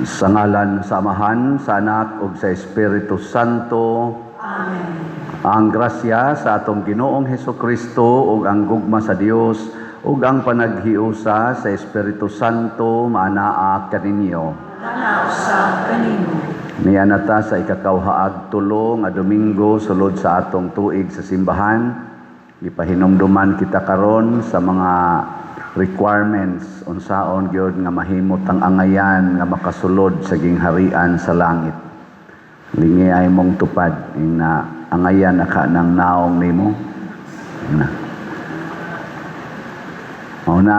Sa ngalan sa Amahan, sa Anak ug sa Espiritu Santo. Amen. Ang grasya sa atong Ginoong Hesukristo ug ang gugma sa Dios ug ang panaghiusa sa Espiritu Santo maanaa kaninyo. Maanaa usab kanimo. Niya na ta sa ikakawhaag tulo nga Domingo sulod sa atong tuig sa simbahan. Gipahinumduman kita karon sa mga requirements unsaon gyud nga mahimot ang angayan nga makasulod sa gingharian sa langit. Lingi ay mong tupad na angayan na ka ng naong nimo. Na. Mao na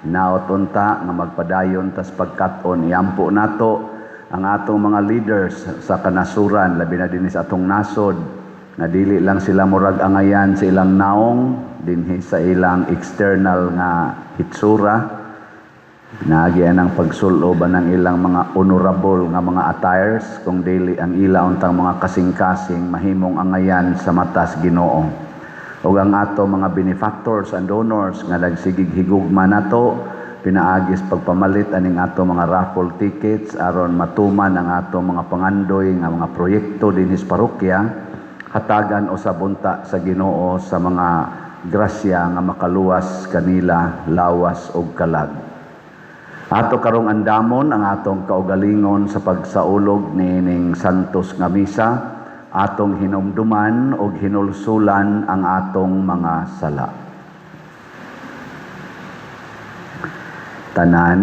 hinaot unta nga magpadayon tas pagkat-on, iampo nato ang atong mga leaders sa kanasuran, labi na dinhi sa atong nasod, nga dili lang sila murag angayan sa ilang naong dinhi sa ilang external nga hitsura. Pinaagi ang pagsulob ng ilang mga honorable nga mga attires, kung dili ang ila untang mga kasing-kasing mahimong angayan sa matas Ginoo. Ug ang ato mga benefactors and donors nga nagsigig higugma nato pinaagis pagpamalit aning ato mga raffle tickets aron matuman ang ato mga pangandoy nga mga proyekto dinhi sa parokya, hatagan usab unta sa Ginoo sa mga grasya nga makaluwas kanila lawas ug kalag. Ato karong andamon ang atong kaugalingon sa pagsaulog niining santos nga misa, atong hinumduman ug hinulsulan ang atong mga sala. Tanan,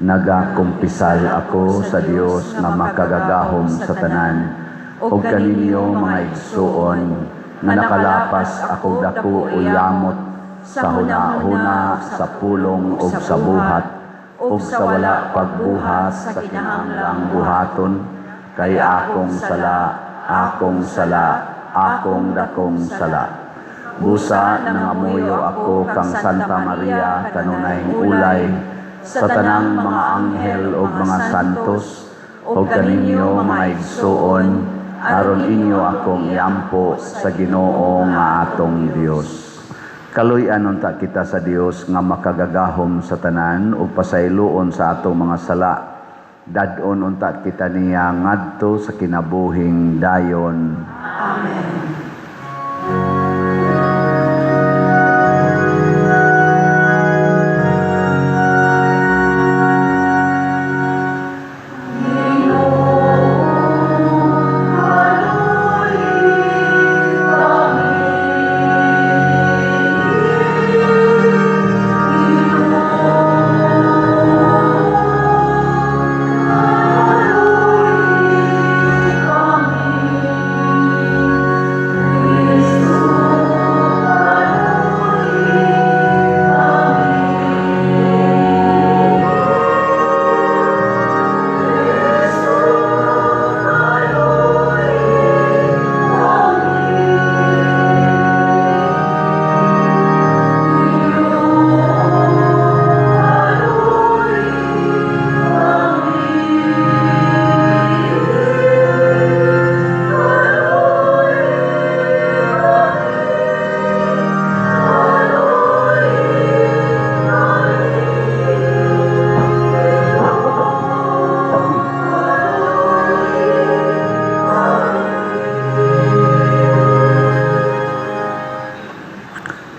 nagakumpisal ako sa Dios nga makagagahom sa tanan, ug kaninyo mga igsuon, nga nakalapas ako dako o yamot sa huna-huna, sa pulong ug sa buhat, ug sa wala pagbuhat sa kinahanglang buhaton, kay akong sala, akong sala, akong dakong sala. Busa nangamuyo ako kang Santa Maria kanunay ulay, sa tanang mga anghel ug mga santos, ug kaninyo mga igsuon, aron inyo akong iampo sa Ginoo nga atong Dios. Kaluy-an unta kita sa Dios nga makagagahom sa tanan ug pasayloon sa atong mga sala. Dad-on unta kita niya ngadto sa kinabuhing dayon. Amen.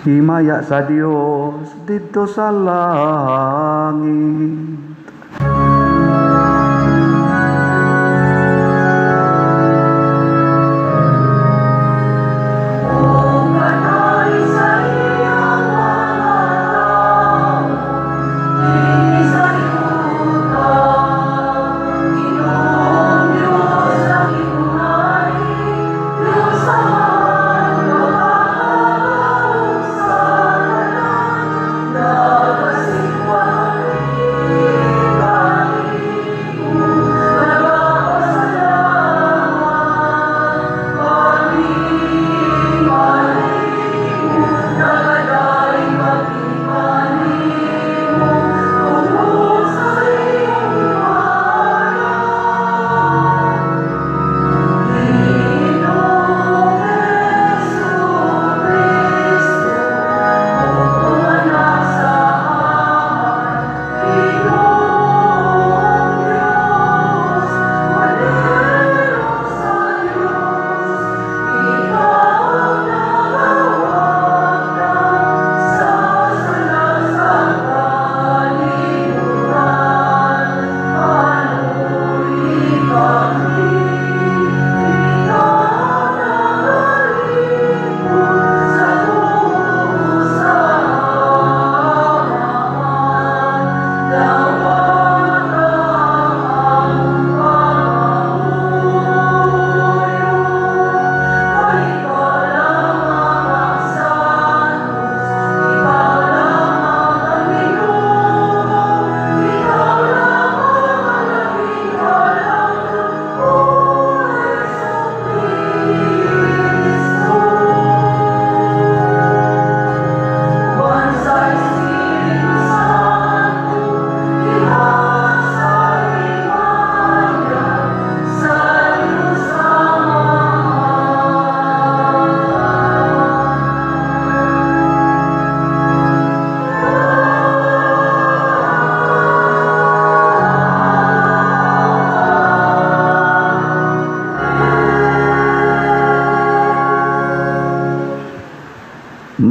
Himaya sa Dios didto sa langit.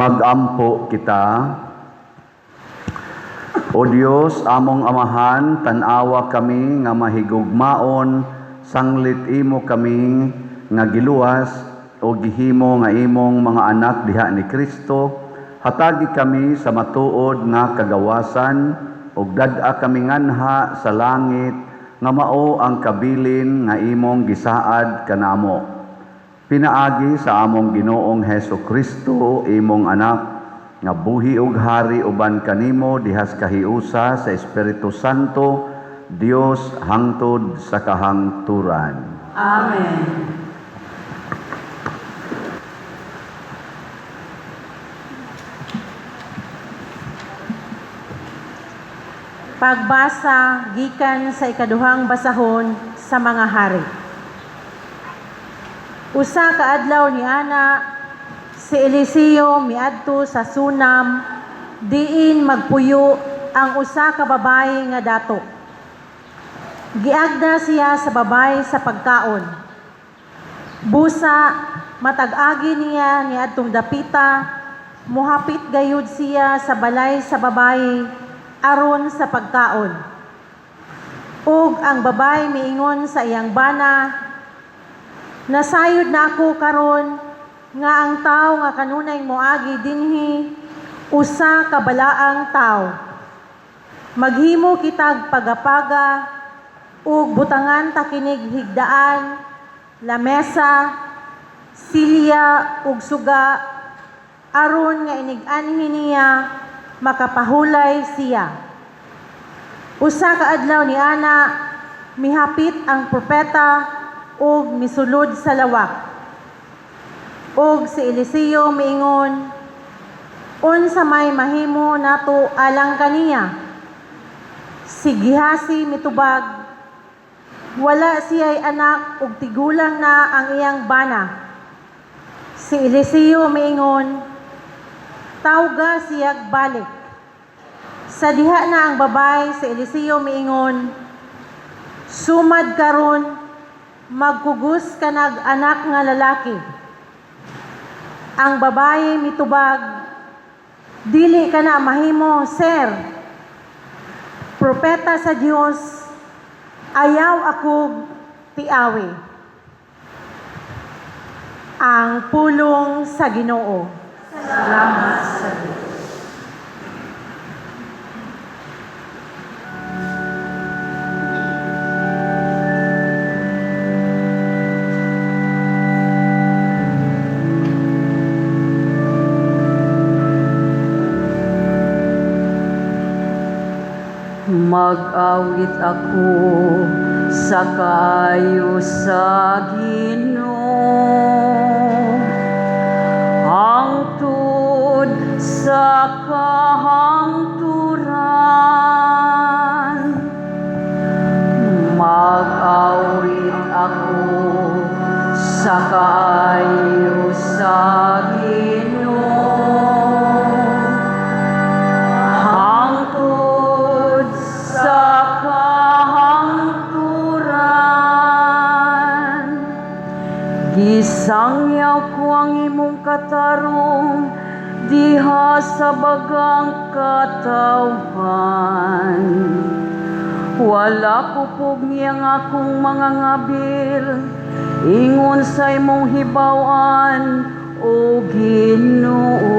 Magampo kita. O Dios, among Amahan, tan-awa kami nga mahigugmaon, sanglit imo kami nga giluwas o gihimo nga imong mga anak diha ni Kristo. Hatagi kami sa matuod nga kagawasan ug dad-a kami nganha sa langit nga mao ang kabilin nga imong gisaad kanamo. Pinaagi sa among Ginoong Heso Kristo, imong anak, nga buhi ug hari uban kanimo dihas kahiusa sa Espiritu Santo, Dios hangtod sa kahangturan. Amen. Pagbasa gikan sa ikaduhang basahon sa mga hari. Usa ka adlaw ni ana, si Eliseo miadto sa Sunam, diin magpuyo ang usa ka babayi nga dato. Giagda siya sa babayi sa pagkaon. Busa matag-agi niya niadtong dapita, muhapit gayud siya sa balay sa babayi aron sa pagkaon. Ug ang babayi miingon sa iyang bana, "Nasayod na ako karon nga ang tawo nga kanunay moagi dinhi usa ka balaang tawo. Maghimo kitag pagapaga ug butangan ta kinig higdaan, lamesa, silya ug suga aron nga inig-anhi niya makapahulay siya." Usa ka adlaw ni ana, mihapit ang propeta ug misulod sa lawak. Ug si Eliseo miingon, "Unsa may mahimo nato alang kaniya?" Si Gehasi mitubag, "Wala siya'y anak ug tigulang na ang iyang bana." Si Eliseo miingon, "Tawga siyag balik." Sa diha na ang babay, si Eliseo miingon, "Sumad karon, magkugos ka nag anak nga lalaki." Ang babae mitubag, "Dili ka na mahimo, sir. Propeta sa Dios, ayaw akog tiawi." Ang pulong sa Ginoo. Salamat sa Diyos. Mag-awit ako sa kaayo sa Ginoo, hangtod sa kahangturan. Mag-awit ako sa kaayo sa Ginoo, hangtod sa kahangturan. Gisangyaw ko ang imong katarong diha sa bagang katawhan. Wala kupog ang akong mga ngabil, ingon sa imong hibaw-an, o Ginoo.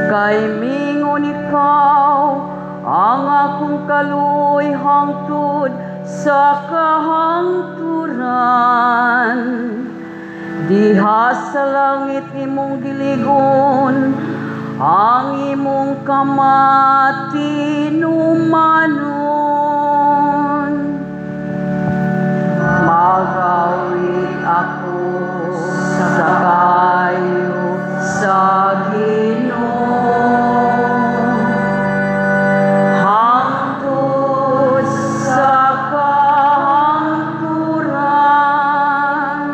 Kay mingon ikaw ang akong kaluoy hangtod sa kahangturan. Diha sa langit imong giligon ang imong kamatinumanon. Mag-awit ako sa kaayo sa Ginoo, hangtod sa kahangturan.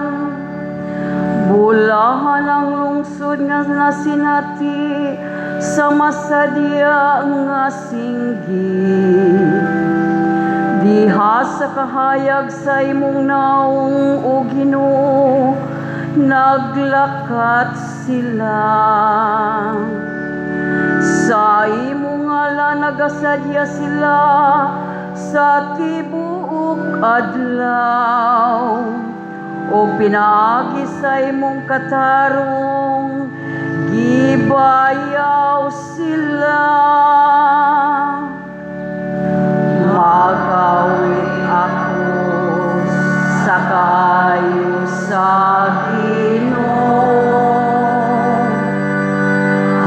Bulahan ang lungsod nga nasinati sa masadya nga singgit. Diha sa kahayag sa imong naong, o Ginoo, naglakat sila. Sa imong ngalan nagasadya sila sa tibuok adlaw. O pinaagi sa imong katarong gibayaw sila. Mag-awit ako sa kaayo sa Ginoo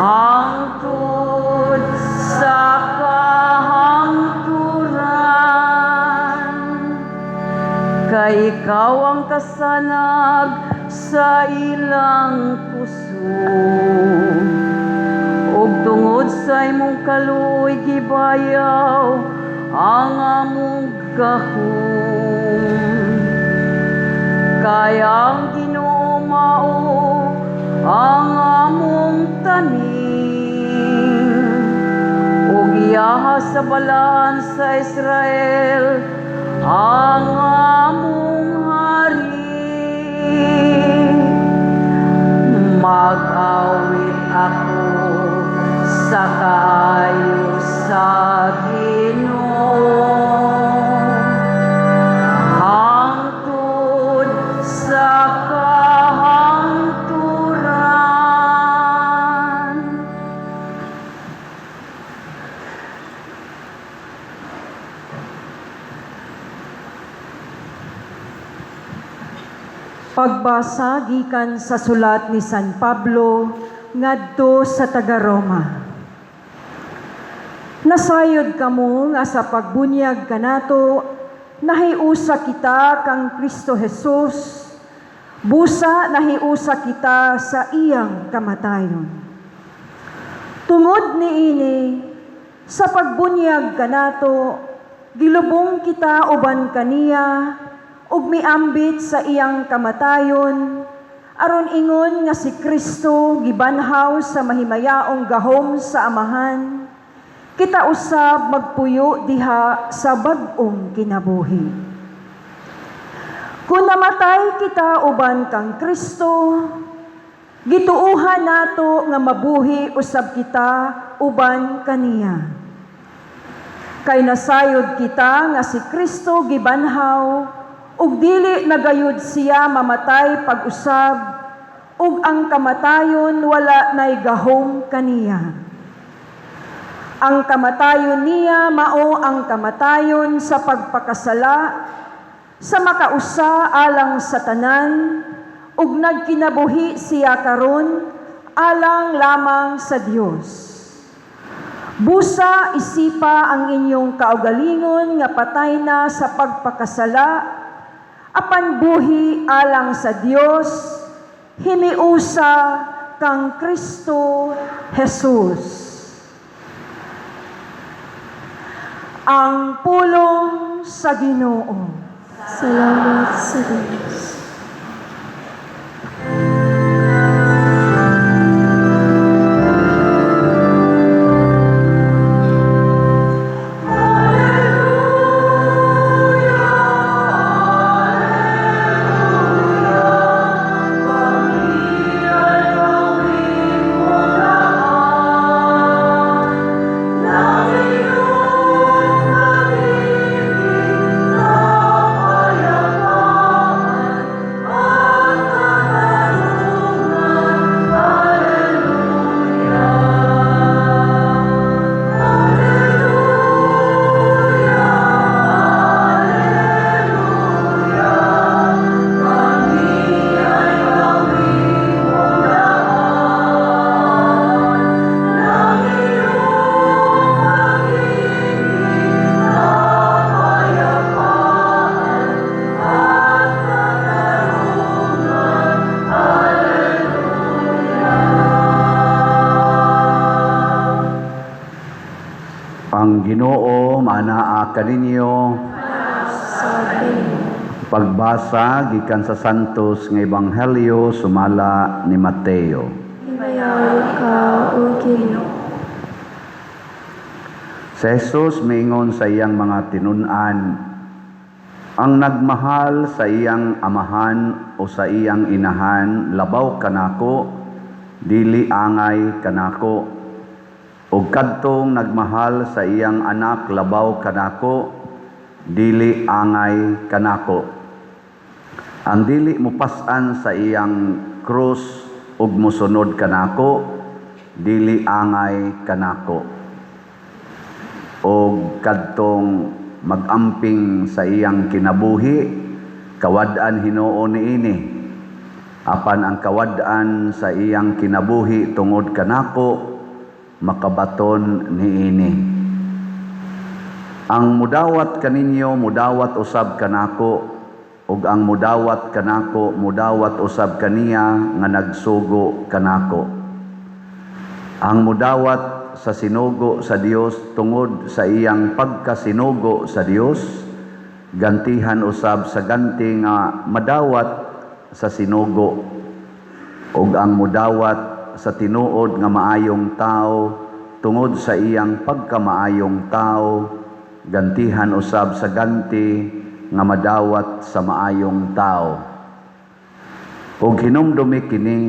hangtod sa kahangturan, kay ikaw ang kasanag sa ilang kusog, ug tungod sa imong kaluoy gibayaw ang among gahom. Kay ang Ginoo mao ang among taning, ug iyaha sa Balaan sa Israel ang among hari. Mag-awit ako sa kaayo sa Ginoo hangtod sa kahangturan. Pagbasa gikan sa sulat ni San Pablo ngadto sa taga-Roma. Nasayod kamo nga sa pagbunyag kanato nahiusa kita kang Kristo Jesus, busa nahiusa kita sa iyang kamatayon. Tungod niini, sa pagbunyag kanato, gilubong kita uban kaniya ug miambit sa iyang kamatayon, aron ingon nga si Kristo gibanhaw sa mahimayaong gahom sa Amahan, kita usab magpuyo diha sa bag-ong kinabuhi. Kung namatay kita uban kang Kristo, gituuhan nato nga mabuhi usab kita uban kaniya. Kay nasayod kita nga si Kristo gibanhaw ug dili na gayud siya mamatay pag-usab, ug ang kamatayon wala nay gahom kaniya. Ang kamatayon niya mao ang kamatayon sa pagpakasala, sa makausa alang sa tanan, ug nagkinabuhi siya karon alang lamang sa Dios. Busa isipa ang inyong kaugalingon nga patay na sa pagpakasala, apan buhi alang sa Dios, himiusa kang Kristo Jesus. Ang pulong sa Ginoo. Salamat sa Diyos. Ang Ginoo manaa kaninyo. Pagbasa gikan sa Santos nga Ebanghelyo sumala ni Mateo. Himayaw ka, O Ginoo. Si Jesus miingon sa iyang mga tinun-an, ang nagmahal sa iyang amahan o sa iyang inahan labaw kanako, dili angay kanako. Ug kadtong nagmahal sa iyang anak labaw kanako, dili angay kanako. Ang dili mopas-an sa iyang krus ug mosunod kanako, dili angay kanako. Og kadtong magamping sa iyang kinabuhi, kawad-an hinuon niini. Apan ang kawad-an sa iyang kinabuhi tungod kanako, makabaton niini. Ang mudawat kaninyo, mudawat usab kanako, ug ang mudawat kanako, mudawat usab kaniya nga nagsugo kanako. Ang mudawat sa sinugo sa Dios tungod sa iyang pagkasinugo sa Dios, gantihan usab sa ganti nga madawat sa sinugo. Ug ang mudawat sa tinuod nga maayong tao tungod sa iyang pagkamaayong tao, gantihan usab sa ganti nga madawat sa maayong tao. Ug hinumdumi kini,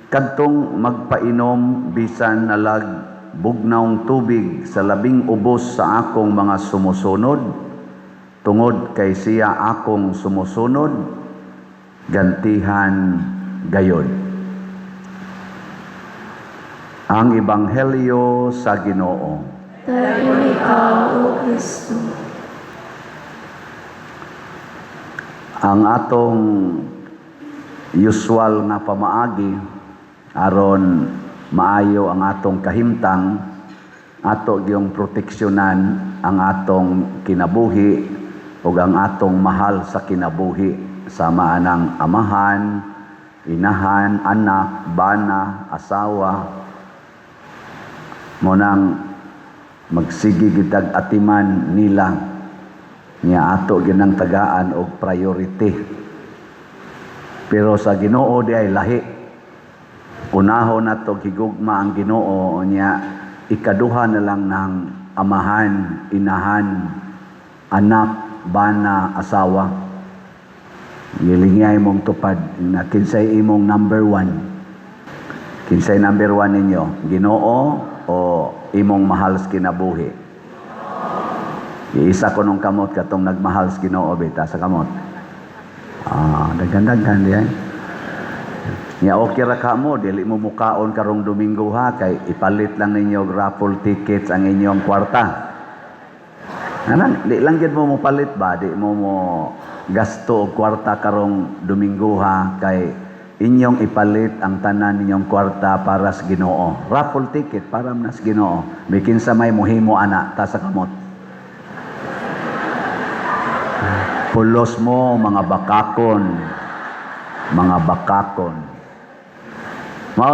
kadtong magpainom bisan nalag bugnawng tubig sa labing ubos sa akong mga sumusunod, tungod kay siya akong sumusunod, gantihan gayod. Ang Ebanghelyo sa Ginoo. Dayon ikaw, O Kristo. Ang atong usual nga pamaagi aron maayo ang atong kahimtang, ato gyung proteksyonan ang atong kinabuhi ug ang atong mahal sa kinabuhi, sama anang amahan, inahan, anak, bana, asawa. Mo nang magsige gitag atiman nila nya ato ginang tagaan og priority. Pero sa Ginoo di ay lahi. Unahon nato higugma ang Ginoo, nya ikaduha na lang ng amahan, inahan, anak, bana, asawa. Gilingay mong tupad na kinsay imong number one. Kinsay number one ninyo? Ginoo o imong mahal sa kinabuhi? Iisa ko nung kamot katong nagmahal sa Ginoo bita sa kamot. Daghan-daghan diay. Nya okay ra ka mo, dili mo mukaon karong Domingo ha, kay ipalit lang ninyo og raffle tickets ang inyong kwarta. Anan, di lang gyud mo mopalit ba, di mo mo gasto og kwarta karong Domingo ha, kay inyong ipalit ang tanan ninyong kwarta para sa Ginoo. Raffle ticket para man sa Ginoo. May kinsa may muhimo ana ta sa kamot. Pulos mo mga bakakon, mga bakakon. Mao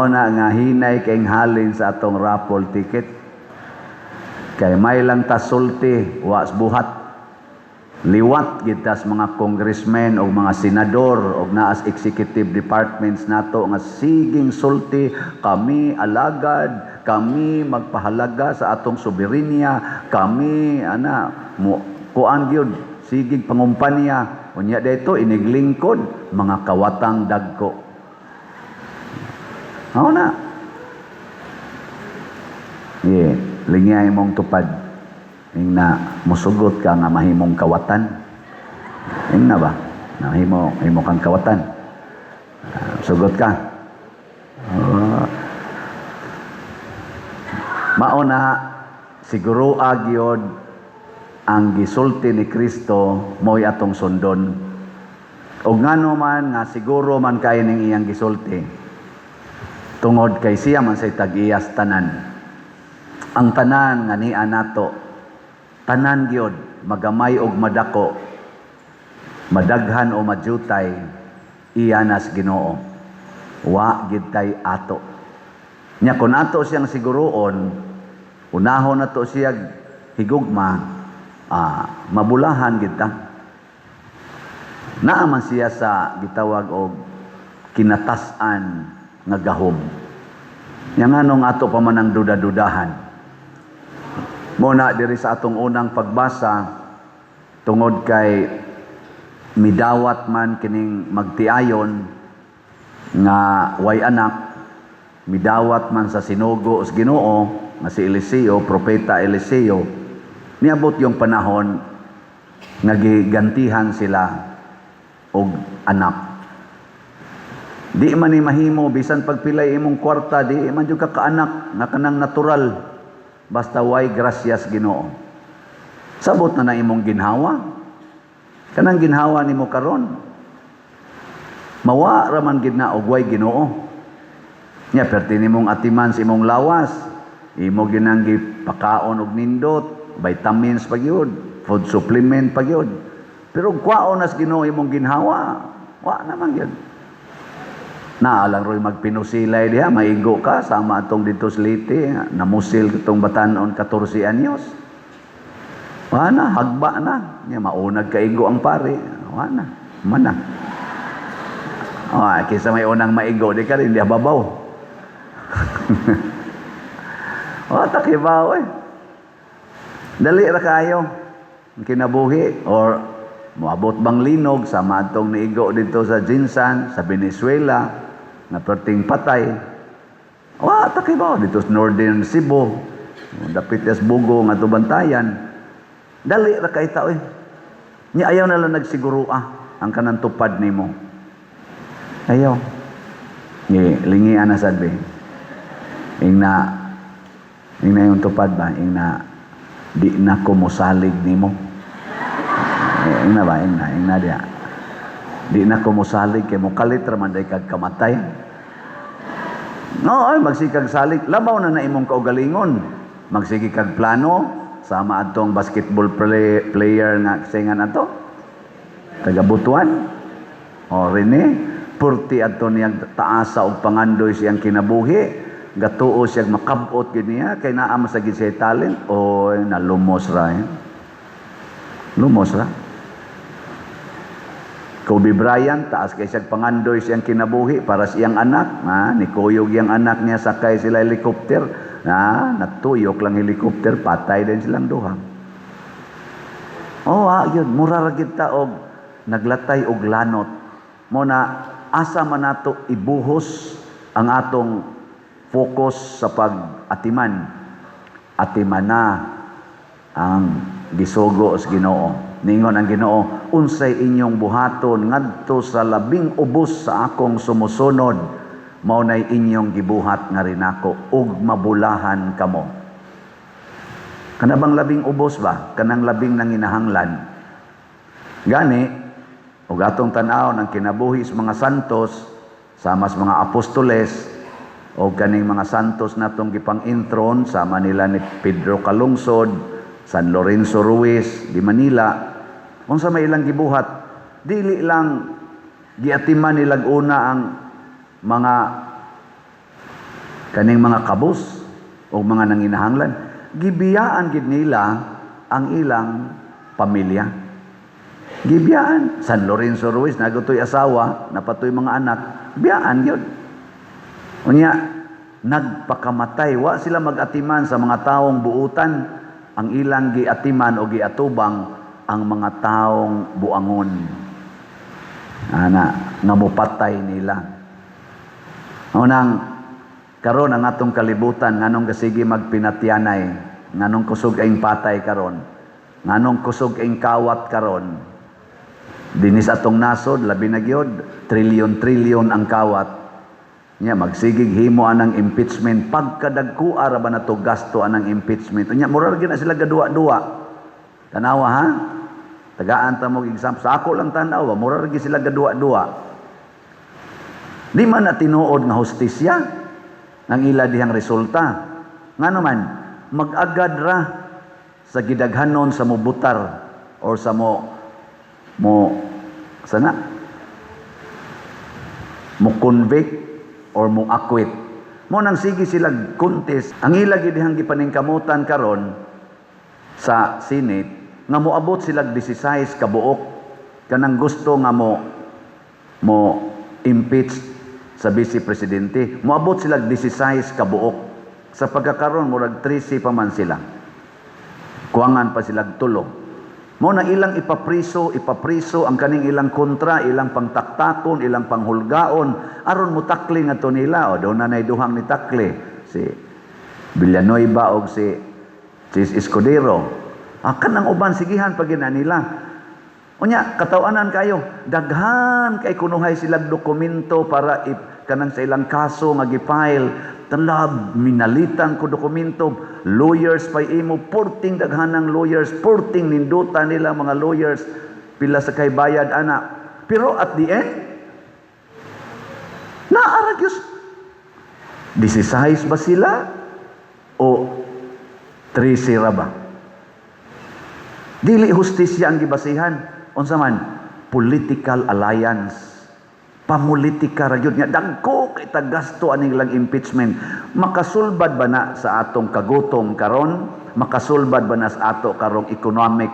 na nga hinay kay halin sa atong raffle ticket. Kay may lang ta sulti, was buhat. Liwat gitas mga congressmen o mga senador o naas executive departments nato nga siging sulti, kami alagad, kami magpahalaga sa atong soberenya, kami ana mo kuan gyud siging pangumpanya. Unya dayto iniglingkod mga kawatang dagko. Mao na. Ye, lingay mong tupad. Ing na musugot ka nga mahimong kawatan. Ing na ba? Nahimo, himo kang kawatan. Sugot ka. Mao na siguro agyod ang gisulti ni Kristo mo'y atong sundon. Og ngano man nga siguro man kay ning iyang gisulti, tungod kay siya man say tag-iyas tanan. Ang tanan nga niya nato, tanan gyud, magamay og madako, madaghan o majutay, iya nas Ginoo. Wa gid tay ato. Nya kun ato siyang siguroon, unahon nato siya higugma, mabulahan gid ta. Naa man siya sa gitawag og kinatas-an nga gahom. Nya nganong ato pa man ang duda-dudahan. Muna diri sa atong unang pagbasa, tungod kay midawat man kining magtiayon, Nga way anak, midawat man sa sinugo sa Ginoo nga si Eliseo, propeta Eliseo. Niabot yung panahon nga gigantihan sila og anak. Di man ni mahimo bisan pagpilay imong kwarta, di man jud ka kaanak nga kanang natural, basta way grasyas Ginoo. Sabot na na imong ginhawa. Kanang ginhawa nimo karon, mawa ra man gid na og way Ginoo. Nya perti nimong atiman sa imong lawas, imo ginang gipakaon og nindot, vitamins pa gyud, food supplement pa gyud. Pero kwaon nas Ginoo imong ginhawa, wa naman gyud. Naa lang ro'y magpinusilay diha, maigo ka, sama atong dito sa Leyte, namusil itong batanon 14 anyos. Wa na, hagba na. Nya, maunag kaigo ang pare. Wa na, mana. Oh, kaysa may unang maigo, di ka rin, di babaw. Oh, takibaw eh. Dali ra kayo ang kinabuhi or moabot bang linog sama atong niigo dito sa GenSan, sa Venezuela, nga perting patay. Wa takibaw dito sa Northern Cebu, dapit sa Bogo nga bantayan. Dali ra kay tao eh. Nya ayaw na lang nagsiguro ang kanang tupad nimo. Ayaw. Ngi lingian na sad be. Ingna yung tupad ba, ingna di na ko mosalig nimo. Eh, ingna ba, ingna diya. Di na ko mosalig kay mokalit ra man day kag kamatay. No, ay magsikag salig, labaw na na imong kaugalingon. Magsige kag plano sama atong basketball player nga kisingan ato. Taga Butuan. O Rene, purti adto niyang taasa og pangandoy siyang kinabuhi. Gatuo siya makabot gyud niya kay naa man sa gid siya talent o nalumos ra eh. Lumos ra. Kobe Bryant, taas kay siya pangandoy siyang kinabuhi para sa iyang anak. Ha, nikuyog iyang anak niya sakay sila helicopter. Ha, natuyok lang helicopter, patay din silang duha. Oh, yun, mura ra gid ta og naglatay og lanot. Mo na asa man nato ibuhos ang atong focus sa pag-atiman. Atiman na ang gisugo sa Ginoo. Ningon ang Ginoo, unsay inyong buhaton ngadto sa labing ubos sa akong sumusunod, mao nay inyong gibuhat nga rinako ug mabulahan kamo. Kana bang labing ubos ba? Kanang labing nanginahanglan. Gani, ug atong tan-aw ng kinabuhi sa mga santos, sama sa mga apostoles, o kaning mga santos natong gipang-enthrone, sama nila ni Pedro Calungsod, San Lorenzo Ruiz, di Manila, unsa may ilang gibuhat, dili lang giatiman nilag una ang mga kaning mga kabus o mga nanginahanglan, gibiyaan gid nila ang ilang pamilya. Gibiyaan. San Lorenzo Ruiz, nagutoy asawa, napatoy mga anak, biyaan yun. Unya, nagpakamatay. Wa sila mag-atiman sa mga taong buutan. Ang ilang giatiman o giatubang ang mga taong buangon. Ana, nga mupatay nila. Unang, karon ang atong kalibutan, nganong kasige magpinatyanay, nganong kusog aing patay karon, nganong kusog aing kawat karon. Dinis atong nasod, labi na gyud, trilyon-trilyon ang kawat. Nya magsigig himo anang impeachment, pagkadagkua ra ba nato gasto anang impeachment. Nya mura ra gyud na sila gadua-dua. Tanawa ha? Tagaan ta mo example sa ako lang tan-aw, mura ra gyud sila gadua-dua. Di man na tinuod nga hustisya ang ila dihang resulta. Ngano man, mag-agad ra sa gidaghanon sa mubutar or sa mo mo sana mo convict or mo acquit. Mo nang sige sila contest. Ang ila gid dihang gipaningkamutan karon sa Senate nga moabot sila 16 ka buok kanang gusto nga mo mo impeach sa vice presidente. Moabot sila 16 ka buok. Sa pagkakaron murag 13 pa man sila. Kuwangan pa sila tulo. Mao na ilang ipapriso, ipapriso ang kaning ilang kontra, ilang pangtaktakon, ilang panghulgaon, aron mutakli ngadto nila. O doon na nay duhang ni takli si Villanueva og si Chiz Escudero. Ah, kanang uban sigihan pa gina nila. Unya, katawanan kayo, daghan kay kunuhay silang dokumento para kanang sa ilang kaso nga gi-file. Talab, minalitan ko dokumento, lawyers pa imo, porting daghanang lawyers, porting ninduta nila mga lawyers, pila sa kay bayad ana. Pero at the end, naa ra gyud, 16 ba sila o 13 ra ba? Dili hustisya ang gibasihan. Unsa man? Political alliance. Pamulitika ra gyud nga dagko kay tagasto aning lang impeachment. Makasulbad ba na sa atong kagutom karon? Makasulbad ba na sa ato karong economic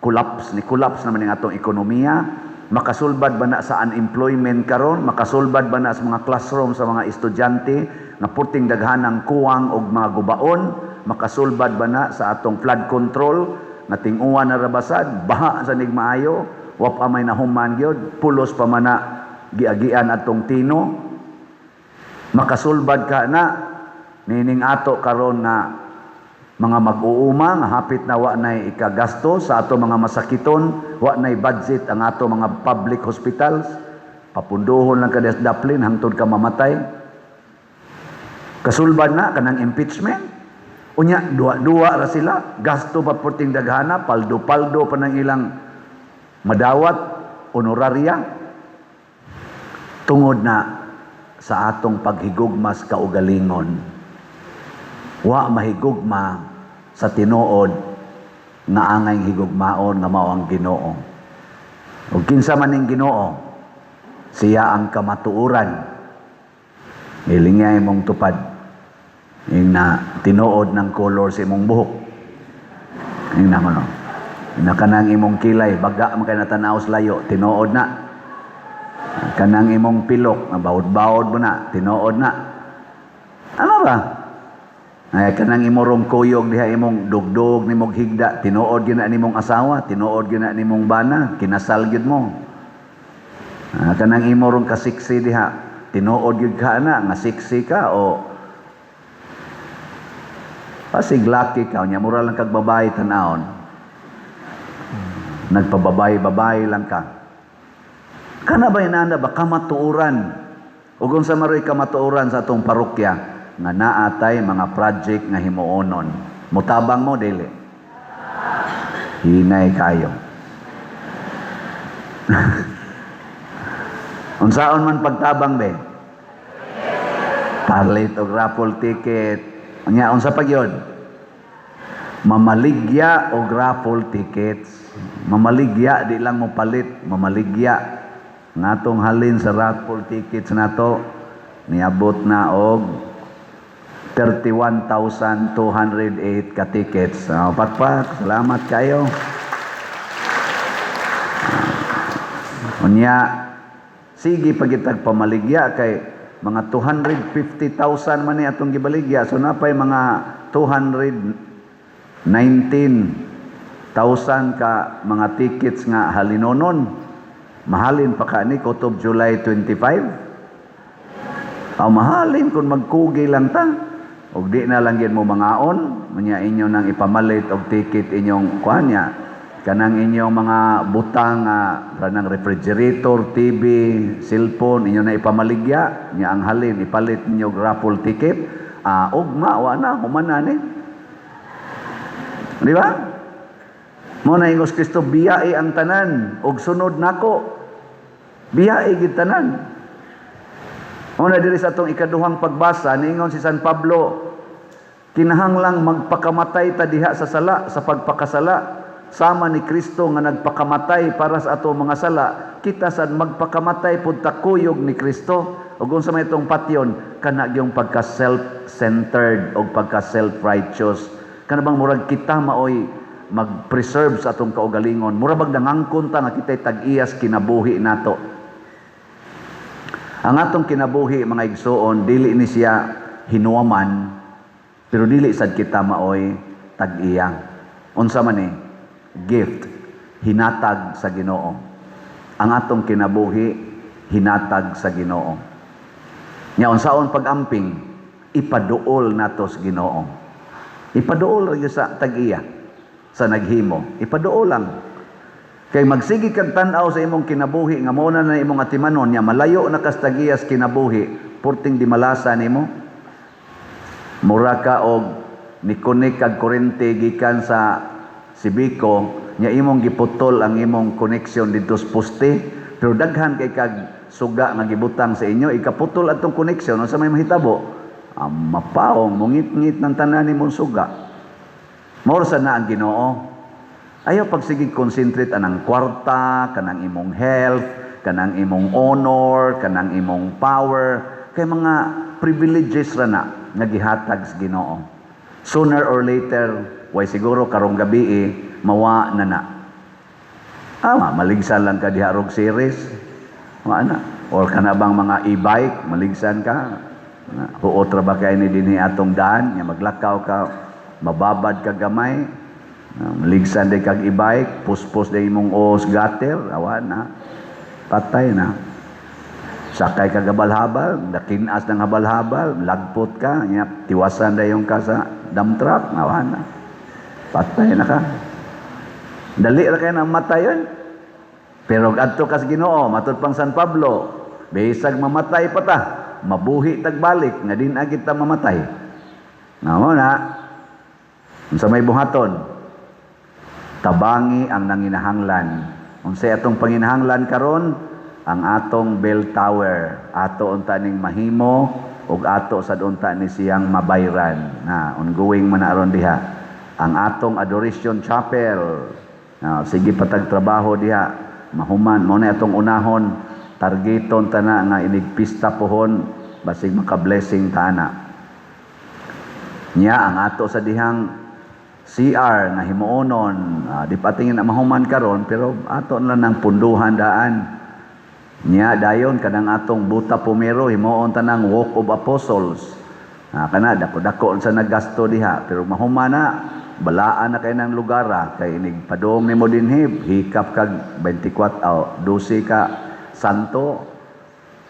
collapse? Ni collapse naman ang atong ekonomiya. Makasulbad ba na sa unemployment karon? Makasulbad ba na sa mga classroom sa mga estudyante nga purting daghanang kuwang og mga gubaon? Makasulbad ba na sa atong flood control nga tinguan na rabasad, baha sa nigmaayo, wa pa may nahuman gyud, pulos pa man na giagian atong Tino? Makasulbad ka na nining ato karon nga mga mag-uuma nga hapit na wa nay ikagasto sa ato mga masakiton, wa nay budget ang ato mga public hospitals, papunduhon lang ka sa daplin hangtod ka mamatay? Kasulbad na kanang impeachment? Unya, duwa-duwa ra sila, gasto pa porting daghana, paldo-paldo pa ng ilang madawat, honoraria. Tungod na sa atong paghigugmas kaugalingon, wa mahigugma sa tinuod nga angay higugmaon nga mao ang Ginoo. Ug kinsa man ning Ginoo, siya ang kamatuoran. Hilingay mong tupad. Yung na tinuod ng color sa imong buhok. Yung na ano. Yung na kanang imong kilay, baga man kay natanaw sa layo, tinuod na. Kanang imong pilok, nga bawod-bawod mo na, tinuod na. Ano ba? Ay, kanang imorong kuyog diha imong dugdog nimong higda, tinuod gyud na nimong asawa, tinuod gyud na nimong bana, kinasal gyud mo. Ah, kanang imorong kasiksi diha, tinuod gyud ka na nga siksi ka o pasig laki ka, nya mura lang kag babae tan-awon. Nagpababay-babay lang ka. Kana ba inana ba kamatuoran? Ug unsa maroy kamatuoran sa atong parokya nga naatay mga project nga himuonon? Mutabang mo dili? Hinay kayo. Unsaon man pagtabang be? Palit og raffle ticket. Unya, unsa pa gyud? Mamaligya og raffle tickets. Mamaligya, di lang mo palit, mamaligya. Ngatong halin sa raffle tickets nato niabot na og 31,208 ka tickets. Oh, pakpak, salamat kayo. Unya, sige pagitag pamaligya kay mga 250,000 man ni atong gibaligya. So napay mga 219,000 ka mga tickets nga halinonon. Mahalin pa ka ni Kutob July 25. Aw, mahalin kung magkugi lang ta. Og di na lang gid mo mangaon, munya inyo nang ipamalit og ticket inyong kuan niya. Kanang inyong mga butang, kanang refrigerator, TV, cellphone, inyo na ipamaligya, nya ang halin ipalit ninyo og raffle ticket. Ah, ugma wa na human na ni. Di ba? Mo na ingos Kristo, biyae ang tanan og sunod nako. Biyae gid tanan. Mo na diri sa atong ikaduhang pagbasa, niingon si San Pablo, kinahanglang magpakamatay ta diha sa sala, sa pagpakasala, sama ni Kristo nga nagpakamatay para sa ato mga sala, kita sad magpakamatay pud ta kuyog ni Kristo. Ug unsa may itong patyon, kana gyung pagka self-centered og pagka self-righteous. Kana bang murag kita maoy mag-preserve sa atong kaugalingon, mura bag nangangkon ta nga kitay tag-iyas kinabuhi nato. Ang atong kinabuhi, mga igsuon, dili ni siya hinuwaman, pero dili sad kita maoy tag-iyang. Unsa man ni? Gift. hinatag sa Ginoo. Ang atong kinabuhi hinatag sa Ginoo. Nya unsaon pag-amping? Ipaduol nato sa Ginoo. Ipaduol ra gyud sa tag-iya, sa naghimo. Ipaduol lang. Kay magsige kag tan-aw sa imong kinabuhi nga mao na na imong atimanon nya malayo na kas tag-iya sa kinabuhi, purting di malasa nimo. Mura ka og ni-connect kag kuryente gikan sa Cebeco nya imong giputol ang imong connection didto sa poste, pero daghan kay kag suga nga gibutang sa inyo. Ikaputol atong connection, unsa may mahitabo? Ah, mapaong, mungit-ngit ng tanan nimong suga. Mao sa na ang Ginoo. Ayaw pagsige concentrate anang kwarta, kanang imong health, kanang imong honor, kanang imong power, kay mga privileges ra na nga gihatag sa Ginoo. Sooner or later, way siguro karong gabi eh, mawa na na. Ah, maligsan lang ka diha rog series. Wa na. Or kana bang mga e-bike, maligsan ka. Na, huot ra ba kay ni dinhi atong daan, nya maglakaw ka, mababad ka gamay. Ah, maligsan day kag e-bike, puspos day imong os gutter, awa na. Patay na. Sakay ka habal-habal, nakinas ng habal-habal, lagpot ka, nya, tiwasan dayon ka sa dump truck, awa na. Patay na ka. Dali ra kay na matay yun. Pero adto ka sa Ginoo, matud pang San Pablo, bisag mamatay pa ta, mabuhi tagbalik nga din agit ta mamatay. Mao na. Unsa may buhaton? Tabangi ang nanginahanglan. Unsay atong panginahanglan karon? Ang atong bell tower. Ato unta ning mahimo ug ato sad unta ni siyang mabayran. Na ongoing man na aron diha. Ang atong adoration chapel. Na, sige patag trabaho diha. Mahuman mo na atong unahon, targeton ta na nga inig pista pohon, basig maka-blessing ta na. Nya ang ato sa dihang CR nga himuonon, di pa tingin na mahuman karon, pero ato na lang ng punduhan daan. Nya dayon kanang atong Buta Pumero, himuon tanang Walk of Apostles. Kana dako-dako sa naggasto diha, pero mahuman na, balaan na kay ng lugar ah. Kay inig padong nimo dinhi, hikap kag 24 oh, 12 ka santo.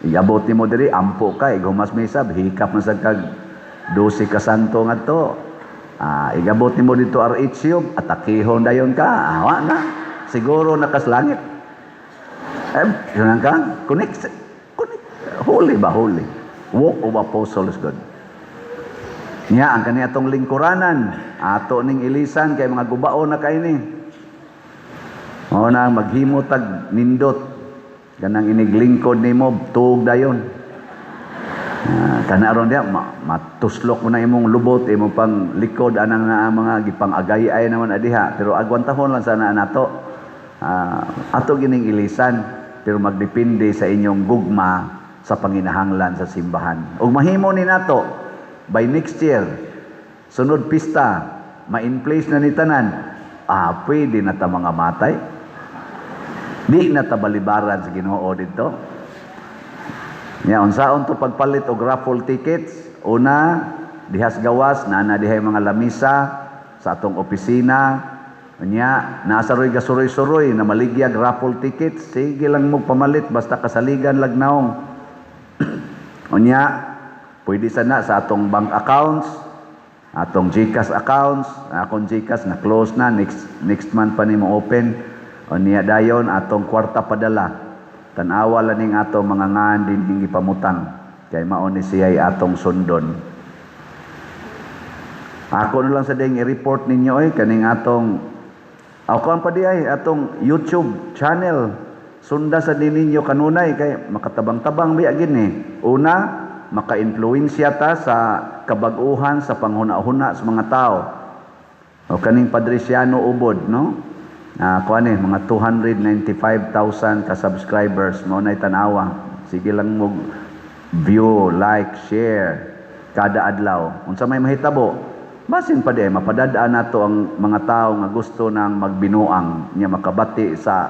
Iabot nimo diri, ampo ka, ighumas misab, hikap na sad kag 12 ka santo ngadto. Igabot nimo dito RH, atakihon dayon ka, awa na. Siguro nakas langit. Eh, yun ka? Connect. Connect. Holy ba? Holy. Walk of Apostles God. Niya, ang kani atong lingkuranan, ato ning ilisan kay mga gubao na kay ni. Mao na maghimo tag nindot. Kanang iniglingkod nimo tuog dayon. Kana aron diha matuslok mo na imong lubot, imong pang likod anang nga mga gipang agay-ay naman adiha, pero agwantahon lang sana nato. Ato gining ilisan, pero magdepende sa inyong gugma sa panginahanglan sa simbahan. Ug mahimo ni nato by next year, sunod pista, ma-in place na ni tanan, pwede na ta mga matay. Di na ta balibaran sa Ginoo dito. Nya unsaon to pagpalit og raffle tickets? Una, dihas gawas naa na dihay mga lamisa sa atong opisina. Nya nasa roy gasuroy-suroy na maligyag raffle tickets, sige lang mo pamalit basta kasaligan lag naong. Unya, pwede sana sa atong bank accounts, atong GCash accounts, akong GCash na close na, next next month pa nimo open. Unya dayon atong kwarta padala. Tan-awa lang ning atong mga ngan din hingi pamutang kay mao ni siya'y atong sundon. Ako na lang sa ding i-report ninyo ay kaning atong ako ang pa di ay atong YouTube channel. Sunda sa din ninyo kanunay kay makatabang-tabang biya gini. Una, maka-influensya ta sa kabag-uhan sa panghuna-huna sa mga tao. O kaning Padriciano Ubod, no? Kuan eh, mga 295,000 ka subscribers mo na tanawa. Sige lang mo view, like, share kada adlaw. Unsa may mahitabo? Basin pa di ay mapadadaan nato ang mga tao nga gusto nang magbinuang nya makabati sa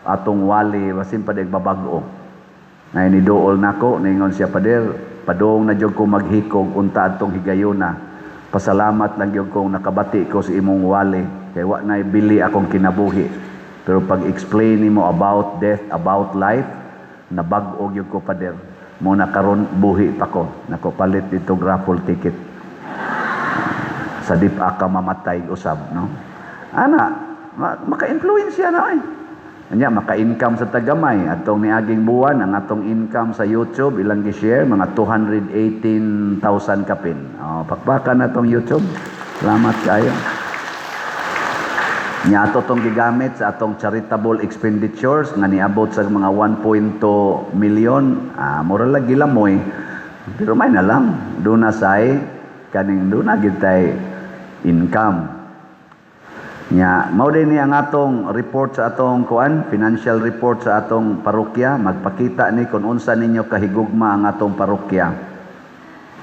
atong wali, basin pa di ay babag-o. Nay ni duol nako, ningon siya, "Pader, padung na jud ko maghikog unta atong higayuna. Pasalamat lang gyud kong nakabati ko sa imong wali kay wa nay bili akong kinabuhi." Pero pag explain nimo about death, about life, nabag-o gyud ko, Pader. Mao na karon buhi pa ko. Nako palit dito raffle ticket. Sa di pa ka mamatay usab, no? Ana, maka-influence na eh. Anya maka-income sa tagamay atong niaging buwan, ang atong income sa YouTube ilang gi-share, mga 218,000 kapin. Oh, pakpakan na tong YouTube. Salamat kayo. Nya ato tong gigamit sa atong charitable expenditures nga niabot sa mga 1.2 million. Ah, mura lang gilamoy. Pero may na lang, duna say kaning duna gid tay income. Nya mao din ni ang atong report sa atong kuan, financial report sa atong parokya, magpakita ni kung unsa ninyo kahigugma ang atong parokya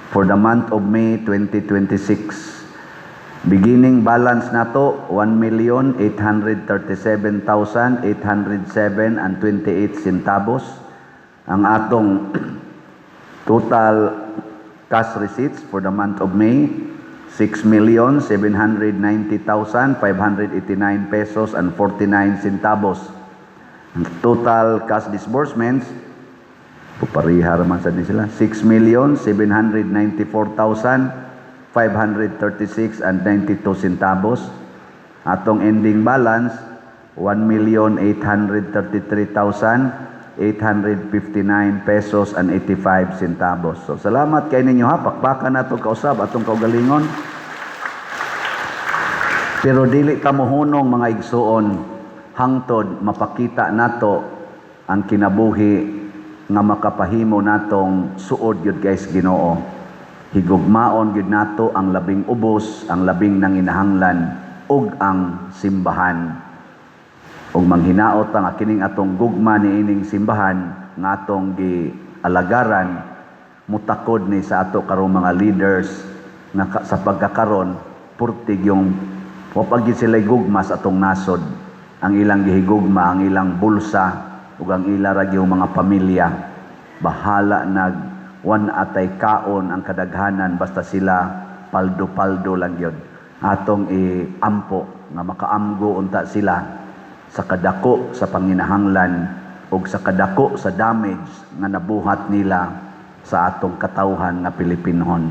for the month of May 2026. Beginning balance nato 1,837,807 and 28 centavos. Ang atong total cash receipts for the month of May, 6,790,589 pesos and 49 centavos. Ang total cash disbursements, pupariha raman sa ni sila, 6,794,536 and 92 centavos. Atong ending balance, 1,833,859 pesos and 85 centavos. So salamat kay ninyo ha, pakpakan nato kausab atong kaugalingon. Pero dili ta mohunong, mga igsuon, hangtod mapakita nato ang kinabuhi nga makapahimo natong suod gyud guys Ginoo. Higugmaon gyud nato ang labing ubos, ang labing nanginahanglan ug ang simbahan. Ug manghinaot ang kining atong gugma niining simbahan nga atong gialagaran mutakod ni sa ato karong mga leaders nga sa pagkakaron purtig yung wa pa gyud sila gugma sa atong nasod. Ang ilang gihigugma ang ilang bulsa ug ang ila ra gyud mga pamilya. Bahala nag wan atay kaon ang kadaghanan, basta sila paldo-paldo lang gyud. Atong iampo nga makaamgo unta sila sa kadako sa panginahanglan ug sa kadako sa damage nga nabuhat nila sa atong katawhan nga Pilipinhon.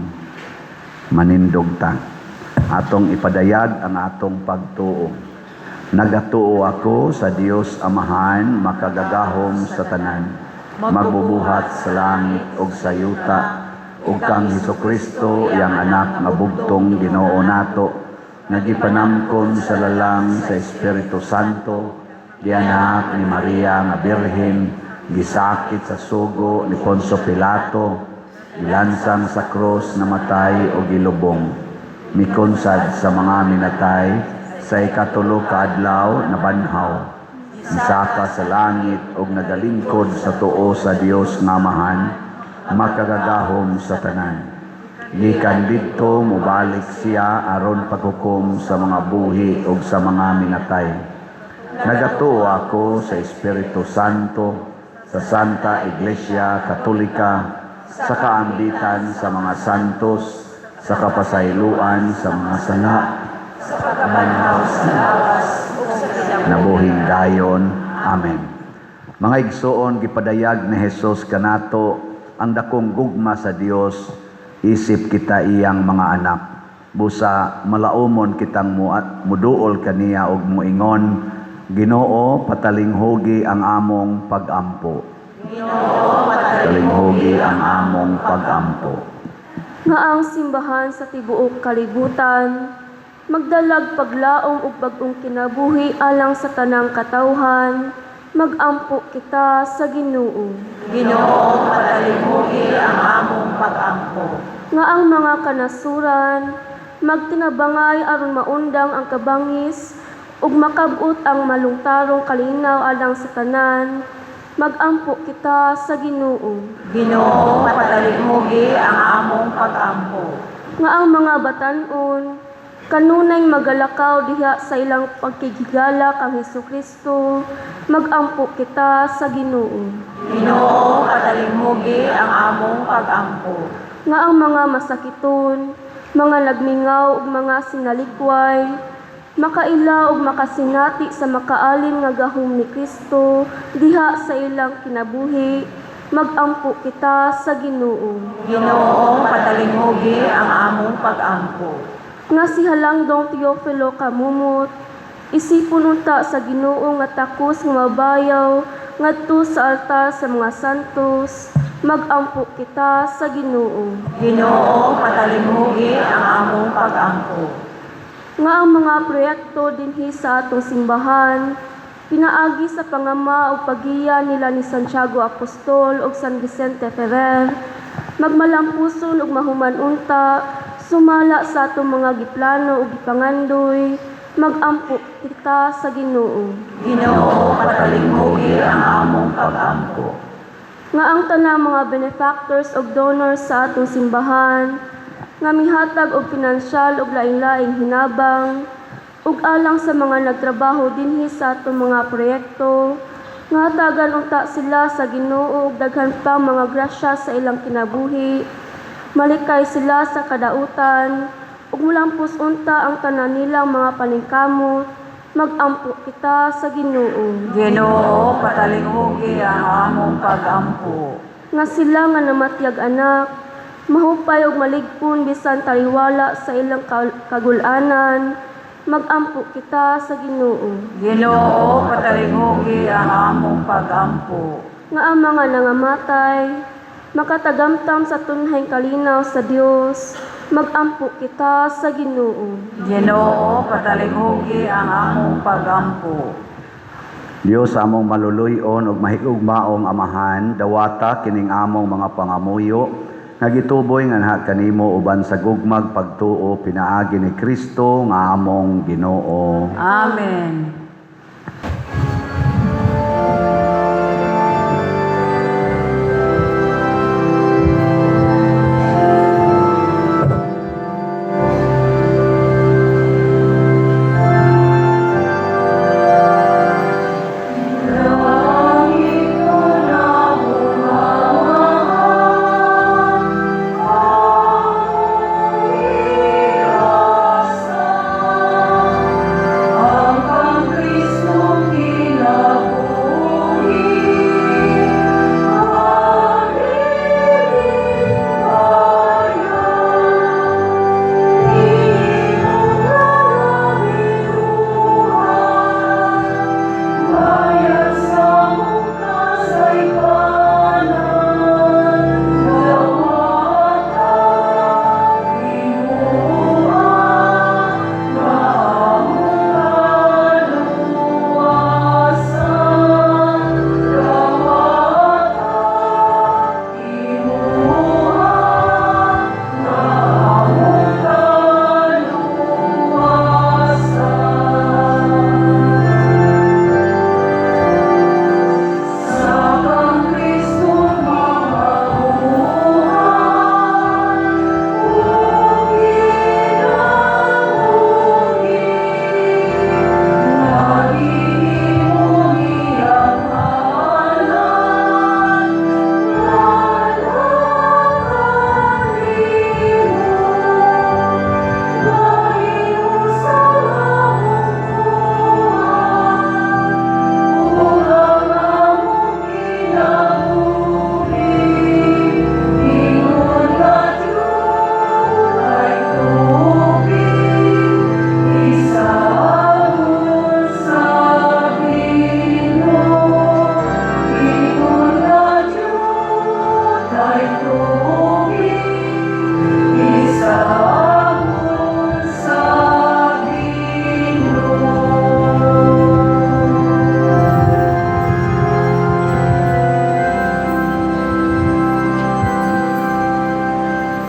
Manindog ta. Atong ipadayag ang atong pagtuo. Nagatuo ako sa Dios Amahan, makagagahom sa tanan, magbubuhat sa langit ug sa yuta, ug kang Hesukristo, iyang anak nga bugtong Ginoo nato, nga gipanamkon sa lalang sa Espiritu Santo, gianak ni Maria nga Birhen, gisakit sa sugo ni Poncio Pilato, gilansang sa krus, namatay o gilubong, mikonsad sa mga minatay, sa ikatulo ka adlaw nabanhaw, misaka sa langit ug nagalingkod sa tuo sa Dios nga Amahan, makagagahom sa tanan. Gikan didto mobalik siya aron paghukom sa mga buhi ug sa mga minatay. Nagatuo ako sa Espiritu Santo, sa Santa Iglesia Katolika, sa kaambitan sa mga santos, sa kapasayloan sa mga sala, Sa pagkabanhaw sa lawas ug sa kinabuhi nabuhing dayon. Amen. Mga igsoon, gipadayag ni Jesus kanato ang dakong gugma sa Dios isip kita iyang mga anak. Busa malaumon kitang muduol kaniya og muingon, "Ginoo, patalinghugi ang among pagampo." Ginoo, Patalinghugi ang among pagampo. Nga ang simbahan sa tibuok kalibutan magdalag paglaom ug bag-ong kinabuhi alang sa tanang katawhan, magampo kita sa Ginoo. Ginoo, patalinghugi ang among pagampo. Nga ang mga kanasuran magtinabangay aron maundang ang kabangis ug makab-ot ang malungtarong kalinaw alang sa tanan, magampo kita sa Ginoo. Ginoo, patalinghugi ang among pagampo. Nga ang mga batan-on kanunay magalakaw diha sa ilang pagkighigala kang Hesukristo, magampo kita sa Ginoo. Ginoo, patalinghugi ang among pagampo. Nga ang mga masakiton, mga nagmingaw ug mga sinalikway Makaila ug makasinati sa makaalin nga gahom ni Kristo diha sa ilang kinabuhi, magampo kita sa Ginoo. Ginoo, patalingugi ang among pag-ampo. Nga si Halangdong Teofilo Camomot, isipon unta sa Ginoo nga takos nga mabayaw ngadto sa altar sa mga santos, magampo kita sa Ginoo. Ginoo, patalingugi ang among pag-ampo. Nga ang mga proyekto dinhi sa atong simbahan pinaagi sa pangama ug paggiya nila ni Santiago Apostol ug San Vicente Ferrer magmalampuson ug mahuman unta sumala sa atong mga giplano ug gipangandoy, magampo kita sa Ginoo. Ginoo, patalingugi ang among pag-ampo. Nga ang tanang mga benefactors ug donors sa atong simbahan nga mihatag og pinansyal ug laing-laing hinabang ug alang sa mga nagtrabaho dinhi sa atong mga proyekto, nga hatagan unta sila sa Ginoo og daghan pang mga grasya sa ilang kinabuhi, malikay sila sa kadautan ug mulampos unta ang tanan nilang mga paningkamot, magampo kita sa Ginoo. Ginoo, patalingugi ang among pag-ampo. Nga sila nga namatyag anak, mahupay og maligpon bisan taliwala sa ilang kagulanan, magampo kita sa Ginoo. Ginoo, patalingugi ang among pag-ampo. Nga ang mga nangamatay makatagamtam sa tunheng kalinaw sa Dios, magampo kita sa Ginoo. Ginoo, patalingugi ang among pag-ampo. Dios among maluluy-on ug mahigugmaong Amahan, dawata kining among mga pangamuyo nga gituboy nganha kanimo uban sa gugmag pagtuo pinaagi ni Kristo nga among Ginoo. Amen.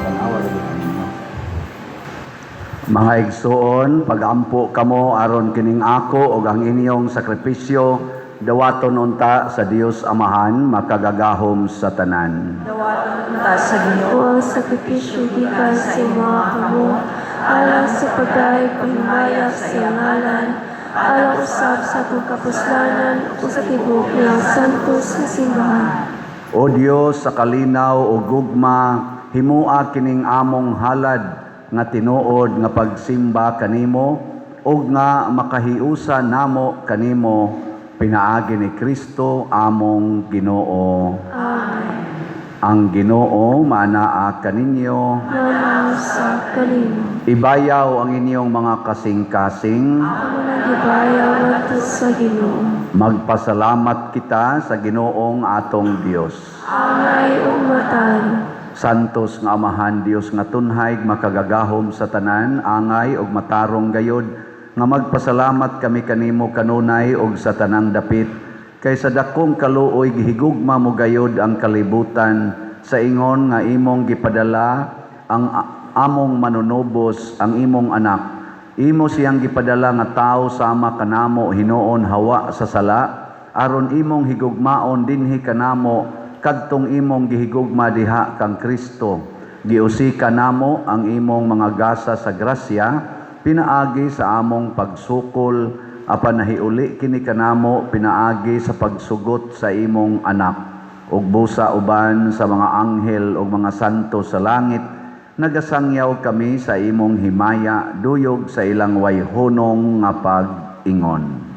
Tanawa lagi ninyo. Mga igsuon, pagampo kamo aron kining ako ug ang inyong sakripisyo dawaton unta sa Dios Amahan makagagahom sa tanan. Dawaton unta sa Ginoo O ang sakripisyo gikan sa mga kamot alang sa pagdayeg pahimaya sa iyang ngalan, alang usab sa atong kapuslanan ug sa tibuok niyang santos nga simbahan. O Dios sa kalinaw o gugma, himua kining among halad nga tinuod nga pagsimba kanimo. ug nga makahiusa namo kanimo pinaagi ni Kristo among Ginoo. Amen. Ang Ginoo maanaa kaninyo. Manasa kanimo. Ibayaw ang inyong mga kasing-kasing. Amo nang gibayaw ngadto sa Ginoo. Magpasalamat kita sa Ginoong atong Dios. Angay ug matarong. Santos nga Amahan, Dios nga tunhay, makagagahom sa tanan, angay ug matarong gayod nga magpasalamat kami kanimo kanunay ug sa tanang dapit, kay sa dakong kaluoy gihigugma mo gayod ang kalibutan sa ingon nga imong gipadala ang among manunubos, ang imong anak. Imo siyang gipadala nga tawo sama kanamo hinuon hawa sa sala, aron imong higugmaon dinhi kanamo kadtong imong gihigugma diha kang Kristo. Giusika namo ang imong mga gasa sa grasya pinaagi sa among pagsukol, apan nahiuli kini kanamo pinaagi sa pagsugot sa imong anak. Ug busa uban sa mga anghel ug mga santo sa langit, nagasangyaw kami sa imong himaya duyog sa ilang wayhunong nga pag-ingon.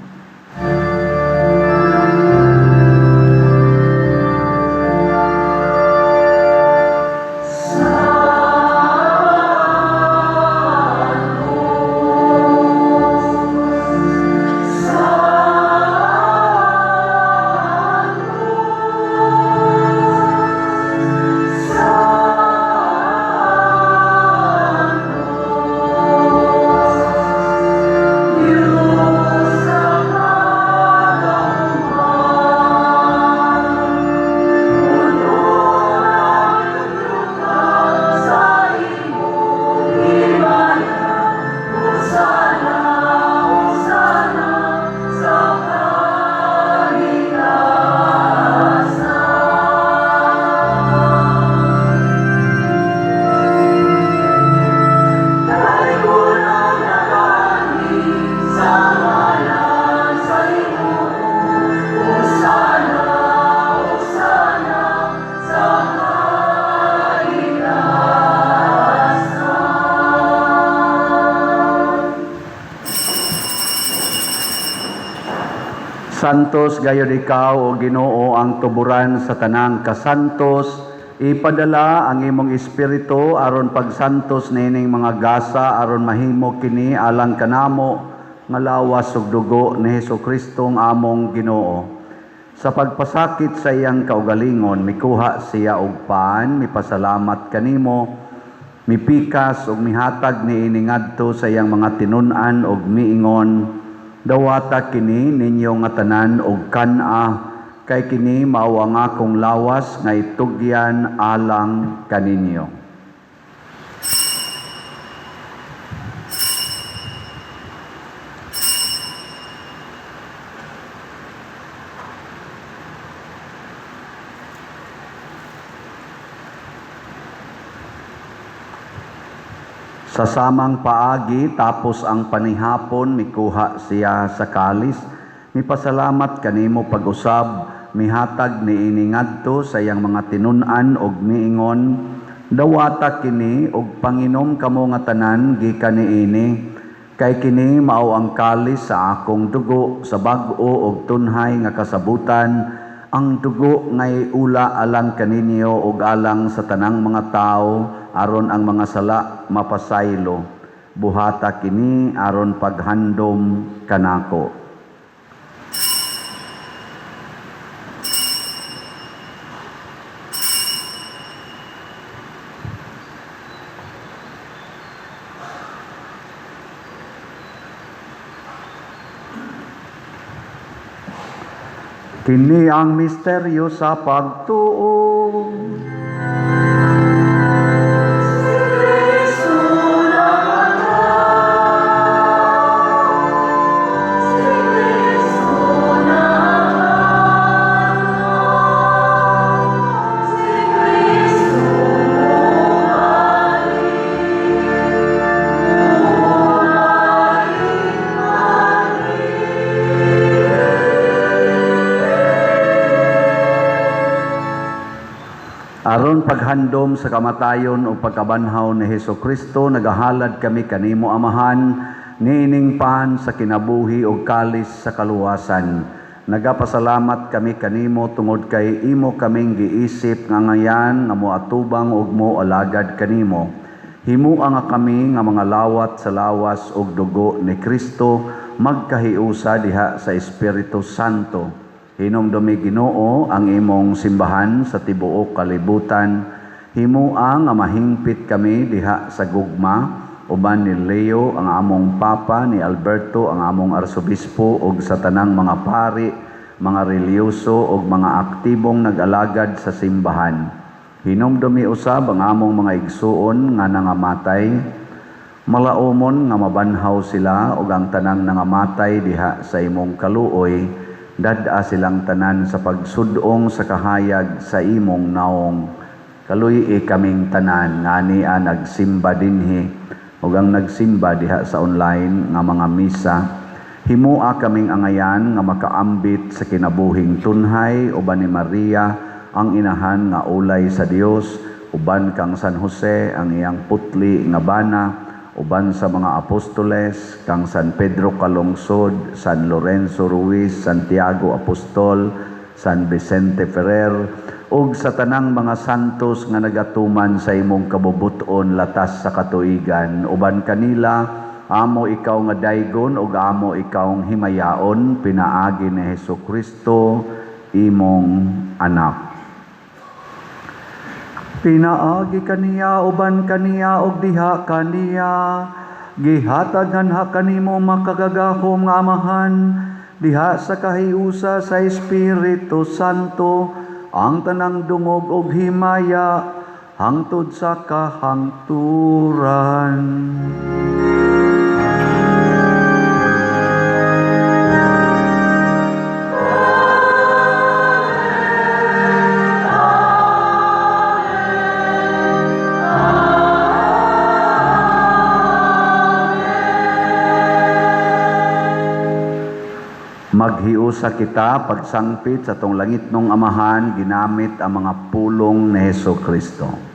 Santos gayod ikaw, o Ginoo, ang tuburan sa tanang kasantos. Ipadala ang imong espiritu aron pagsantos niining mga gasa, aron mahimo kini alang kanamo nga lawas ug dugo ni Hesukristo ang among Ginoo. Sa pagpasakit sa iyang kaugalingon, mikuha siya og pan, mipasalamat kanimo, mipikas ug mihatag niini ngadto sa iyang mga tinun-an ug miingon: "Dawata kini ninyo nga tanan og kan-a, kay kini mao ang akong lawas nga itugyan alang kaninyo." Sa samang paagi, tapos ang panihapon, mikuha siya sa kalis, mipasalamat kanimo pag-usab, mihatag niini ngadto sa iyang mga tinun-an og miingon: "Dawata kini og panginom kamo nga tanan gikan niini, kay kini mao ang kalis sa akong dugo sa bag-o og tunhay nga kasabutan, ang dugo ngay ula alang kaninyo ug alang sa tanang mga tawo aron ang mga sala mapasaylo. Buhata kini aron paghandom kanako." Kini ang misteryo sa pagtuo. Aron paghandom sa kamatayon o pagkabanhaw ni Hesukristo, nagahalad kami kanimo, Amahan, Niining pan sa kinabuhi ug kalis sa kaluwasan. Nagapasalamat kami kanimo tungod kay imo kaming giisip nga ngayan nga moatubang ug moalagad kanimo. Himua nga kami nga mga lawat sa lawas ug dugo ni Kristo magkahiusa diha sa Espiritu Santo. Hinumdumi, Ginoo, ang imong simbahan sa tibuok kalibutan. Himua nga mahingpit kami diha sa gugma uban ni Leo ang among Papa, ni Alberto ang among Arsobispo ug sa tanang mga pari, mga relihiyoso ug mga aktibong nag-alagad sa simbahan. Hinumdumi usab ang among mga igsuon nga nangamatay. Malaumon nga mabanhaw sila ug ang tanang nangamatay diha sa imong kaluoy, dad-a silang tanan sa pagsud-ong sa kahayag sa imong naong. Kaluy-i kaming tanan nga ania nagsimba dinhi ug ang nagsimba diha sa online nga mga misa. Himua kaming angayan nga makaambit sa kinabuhing tunhay uban ni Maria ang inahan nga ulay sa Dios, uban kang San Jose ang iyang putli nga bana, uban sa mga apostoles, kang San Pedro Calungsod, San Lorenzo Ruiz, Santiago Apostol, San Vicente Ferrer, ug sa tanang mga santos nga nagatuman sa imong kabubut-on latas sa katuigan. Uban kanila, amo ikaw nga daygon ug amo ikaw himayaon pinaagi ni Hesus Kristo, imong anak. Pinaagi kaniya, uban kaniya, ug diha kaniya, gihatag nganha kanimo makagagahom nga Amahan diha sa kahiusa sa Espiritu Santo ang tanang dungog ug himaya hangtod sa kahangturan. Maghiusa kita pagsangpit sa atong langitnong Amahan ginamit ang mga pulong ni Hesus Kristo.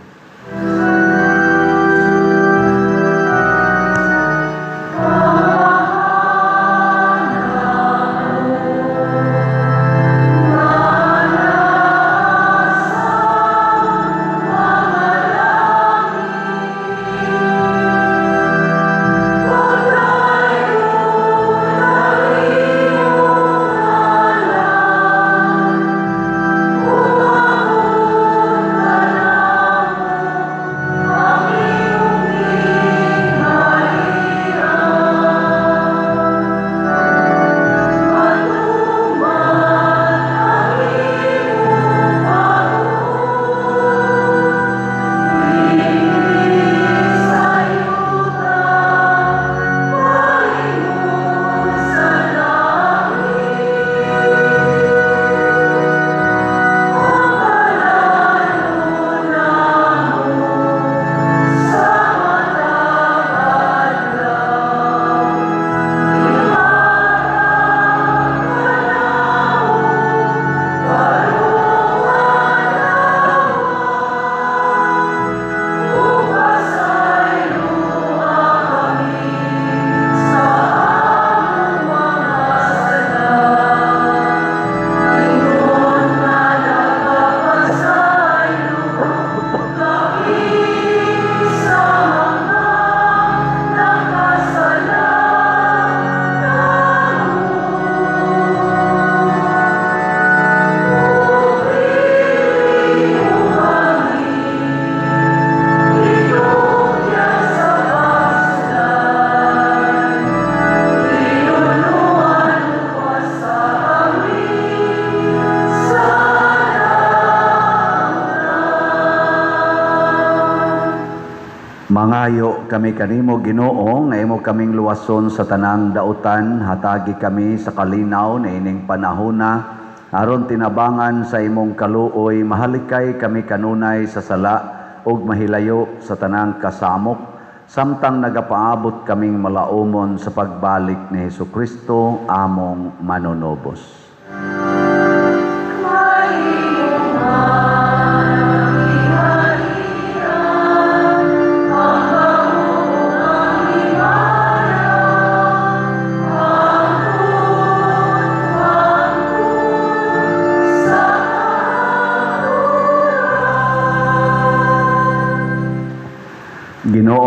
Mangayo kami kanimo, Ginoo, nga imo kaming luwason sa tanang dautan. Hatagi kami sa kalinaw niining panahona aron tinabangan sa imong kaluoy mahalikay kami kanunay sa sala ug mahilayo sa tanang kasamok samtang nagapaabot kaming malaumon sa pagbalik ni Hesus Kristo among manunubos.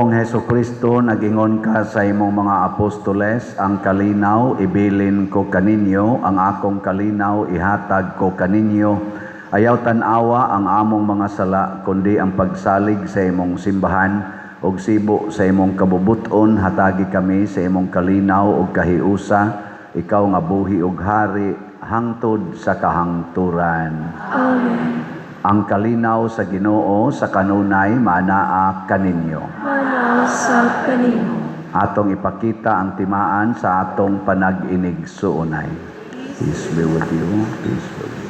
Ginoong Heso Kristo, nagingon ka sa imong mga apostoles, "Ang kalinaw ibilin ko kaninyo, ang akong kalinaw ihatag ko kaninyo. Ayaw tan-awa ang among mga sala, kundi ang pagsalig sa imong simbahan, ug sibo sa imong kabubuton, hatagi kami sa imong kalinaw ug kahiusa, ikaw nga buhi ug hari hangtod sa kahangturan." Amen. Ang kalinaw sa Ginoo sa kanunay maanaa kaninyo. Maanaa sab kanimo. Atong ipakita ang timaan sa atong panag-inigsuonay. Peace be with you. Peace be with you.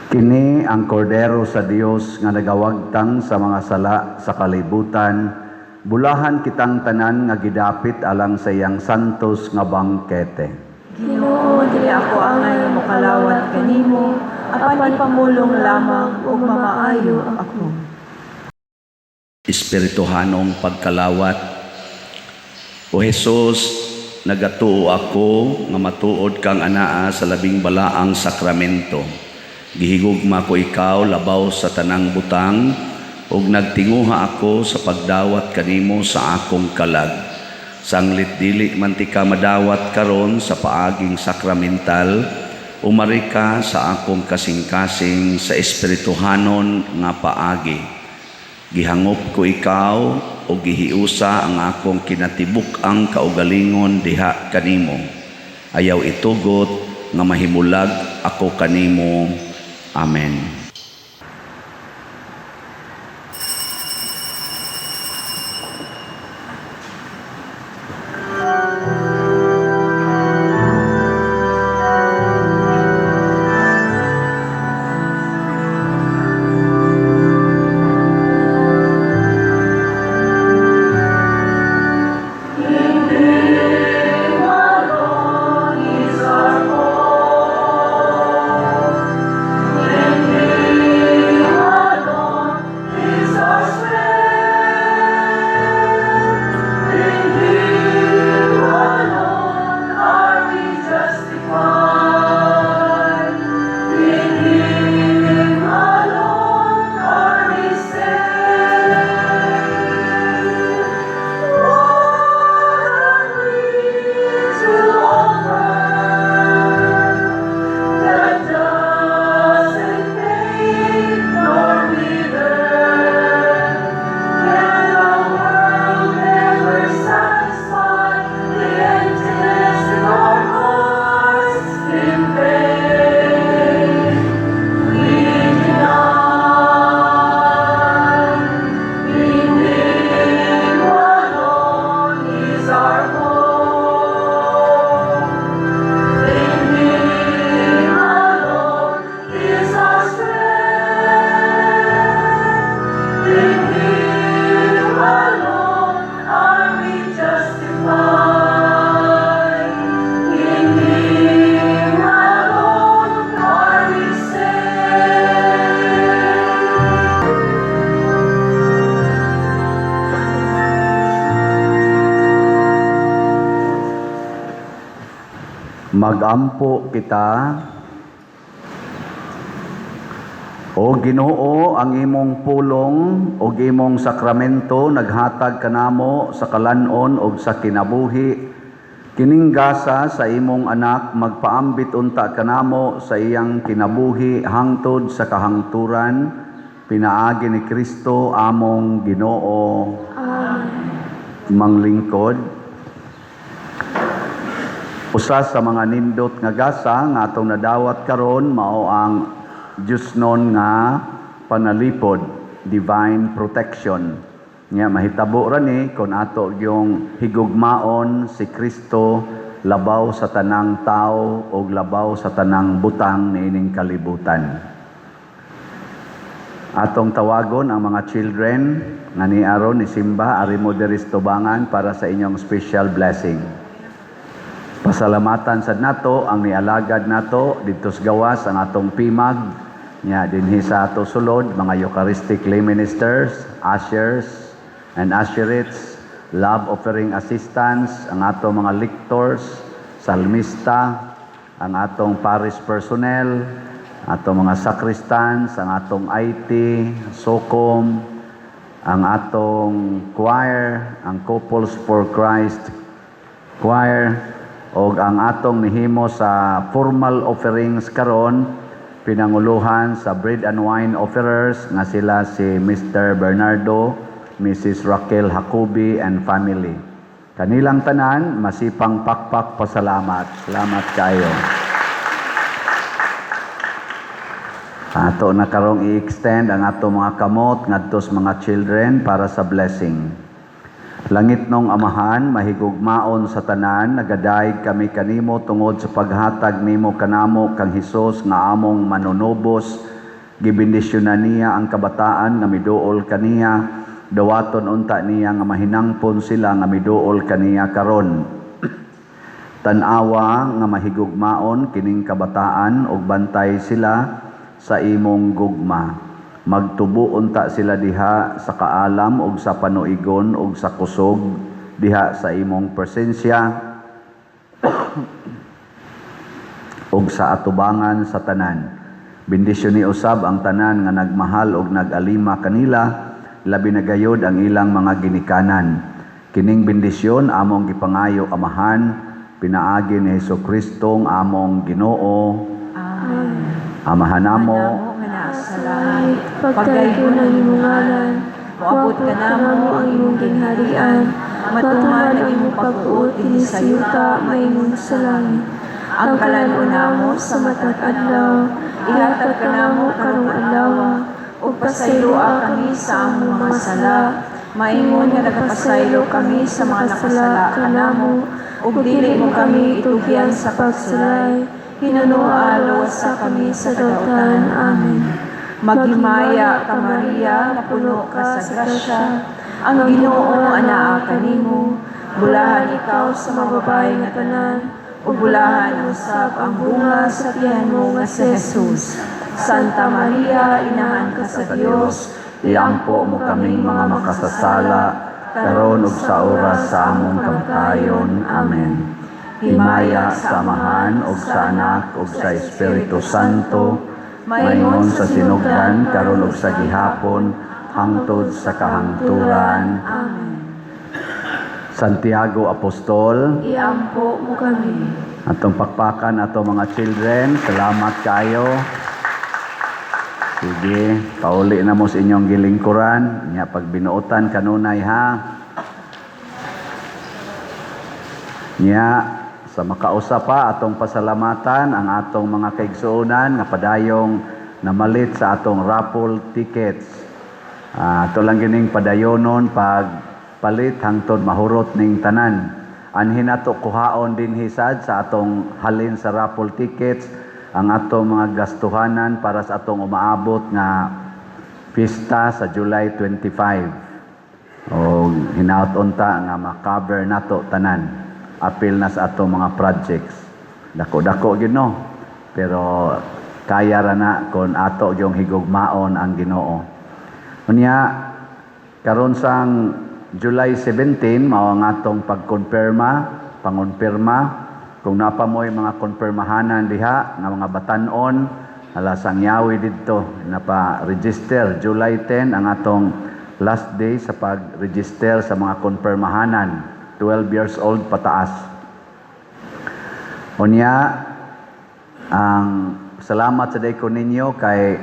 Kini ang kordero sa Dios nga nagawagtang sa mga sala sa kalibutan. Bulahan kitang tanan nga gidapit alang sa iyang santos nga bangkete. Ginoo, Dili ako angay mokalawat kanimo, apan ipamulong lamang ug mamaayo ako. Espirituhanong pagkalawat. O Jesus, nagatuo ako nga matuod kang anaa sa labing balaang sakramento. Gihigugma ko ikaw labaw sa tanang butang ug nagtinguha ako sa pagdawat kanimo sa akong kalag. Sanglit dili man tika madawat karon sa paaging sakramental, umari ka sa akong kasing-kasing sa espirituhanon nga paagi. Gihangop ko ikaw o gihiusa ang akong kinatibuk-ang kaugalingon diha kanimo. Ayaw itugot nga mahimulag ako kanimo. Amen. Magampo kita. O Ginoo, ang imong pulong ug imong sakramento naghatag kanamo sa kalan-on ug sa kinabuhi. Kining gasa sa imong anak magpaambit unta kanamo sa iyang kinabuhi hangtod sa kahangturan, pinaagi ni Kristo among Ginoo. Amen. Manglingkod. Usa sa mga nindot nga gasa nga atong nadawat karon mao ang Diyosnon nga panalipod, divine protection. Nga mahitabo ra ni kung ato yung higugmaon si Kristo labaw sa tanang tao o labaw sa tanang butang niining kalibutan. Atong tawagon ang mga children nga ni aron ni Simba, ari mo diri sa tubangan para sa inyong special blessing. Pasalamatan sad nato ang nialagad nato didto sa gawas, ang atong PMAG nya dinhi sa ato sulod, mga Eucharistic lay ministers, ushers and usherettes, love offering assistants, ang ato mga lectors, salmista, ang atong parish personnel, atong mga sacristans, ang atong IT, SOCOM, ang atong choir, ang Couples for Christ Choir, og ang atong nihimo sa formal offerings karon, pinanguluhan sa bread and wine offerers nga sila si Mr. Bernardo, Mrs. Raquel Hakubi and family. Kanilang tanan, masipang pakpak pasalamat. Salamat kayo. Ato na karong i-extend ang ato mga kamot ngadto sa mga children para sa blessing. Langitnong Amahan, mahigugmaon sa tanan, nagadayeg kami kanimo tungod sa paghatag nimo kanamo kang Hesus nga among manunubos. Gibendisyonan niya ang kabataan nga miduol kaniya, dawaton unta niya nga mahinangpon sila nga miduol kaniya karon. Tan-awa nga mahigugmaon kining kabataan ug bantay sila sa imong gugma. Magtubo unta sila diha sa kaalam ug sa panuigon ug sa kusog diha sa imong presensya ug sa atubangan sa tanan. Bendisyon ni usab ang tanan nga nagmahal ug nag-alima kanila, labi na gayod ang ilang mga ginikanan. Kining bendisyon among gipangayo, Amahan, pinaagi ni Hesus Kristo among Ginoo. Amen. Amahan namo nga naa sa langit, Pagdaygon ang imong ngalan, moabot kanamo ang imong gingharian, matuman ang imong pagbuot dinhi sa yuta maingon sa langit. Ang kalan-on namo sa matag adlaw, ihatag kanamo karong adlaw, ug pasayloa kami sa among mga sala, maingon nga nagapasaylo kami sa mga nakasala kanamo, ug dili mo kami itugyan sa pagsulay, hinunoa luwasa kami sa dautan. Amen. Maghimaya ka, Maria, napuno ka sa grasya, ang Ginoo anaa kanimo, bulahan ikaw sa mga babae nga tanan, ug bulahan usab ang bunga sa tiyan mo nga si Jesus. Santa Maria, inahan ka sa Dios, iampo mo kaming mga makasasala, karon ug sa oras sa among kamatayon. Amen. Himaya sa Amahan ug sa Anak ug sa Espiritu Santo, maingon sa sinugdan, karon ug sa gihapon, hangtod sa kahangturan. Amen. Santiago Apostol, Iampo mo kami. Atong pakpakan ato mga children, salamat kayo. Sige, pauli na mo sa inyong gilingkuran. Nya pag binuotan kanunay ha. Nya sa makausa pa atong pasalamatan ang atong mga kaigsuonan nga padayong namalit sa atong raffle tickets. Ato lang gining padayonon pag palit hangtod mahurot ning tanan. Anhin nato kuhaon dinhi sad sa atong halin sa raffle tickets ang atong mga gastuhanan para sa atong umaabot nga pista sa July 25. O hinaot unta nga ma-cover nato tanan. Apil na sa atong mga projects. Dako-dako gyud, no. Pero kaya ra na kon ato yung higugmaon ang Ginoo. Unya karon sang July 17 mao ang atong pagkonfirma, pangonfirma. Kung naa pa mo'y mga konfirmahanan diha nga mga batan-on, Hala sangyawi didto napa-register. July 10 ang atong last day sa pag-register sa mga konfirmahanan, 12 years old pataas. Unya, ang salamat sa ko ninyo kay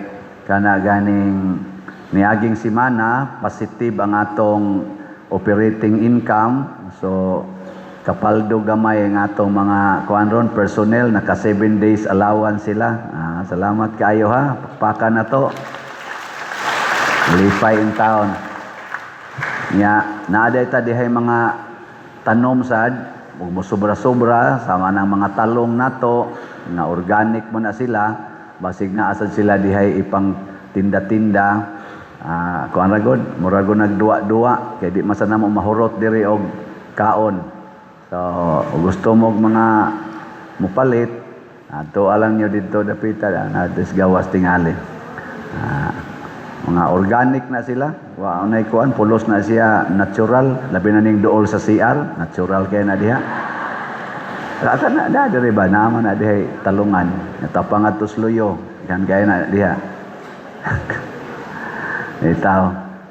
kana ganing niaging semana, positive ang atong operating income. So kapaldo gamay ang atong mga kuan ron, personnel, naka 7 days allowance sila. Ah, salamat kaayo ha, pakpakan na to. Lipay in town. Nya, naa ta dihay mga tanom sad, ug mo sobra-sobra sama ng mga talong nato nga organic mo na sila, basig naa sad sila dihay ipang tinda-tinda. Ah, kuan ra gud, mura gud nagduwa-duwa kay di man sa namo mahurot diri og kaon. So, gusto mo og mga mupalit, ato alang nyo dito dapita na gawas tingali. Ah, mga organic na sila. Wa nay kuan, pulos na siya, natural, labi na ning duol sa CR, natural kay na diha. Asa na da diri ba naman na dihay talungan. Natapang ato luyo, kan kay na diha. Itaw.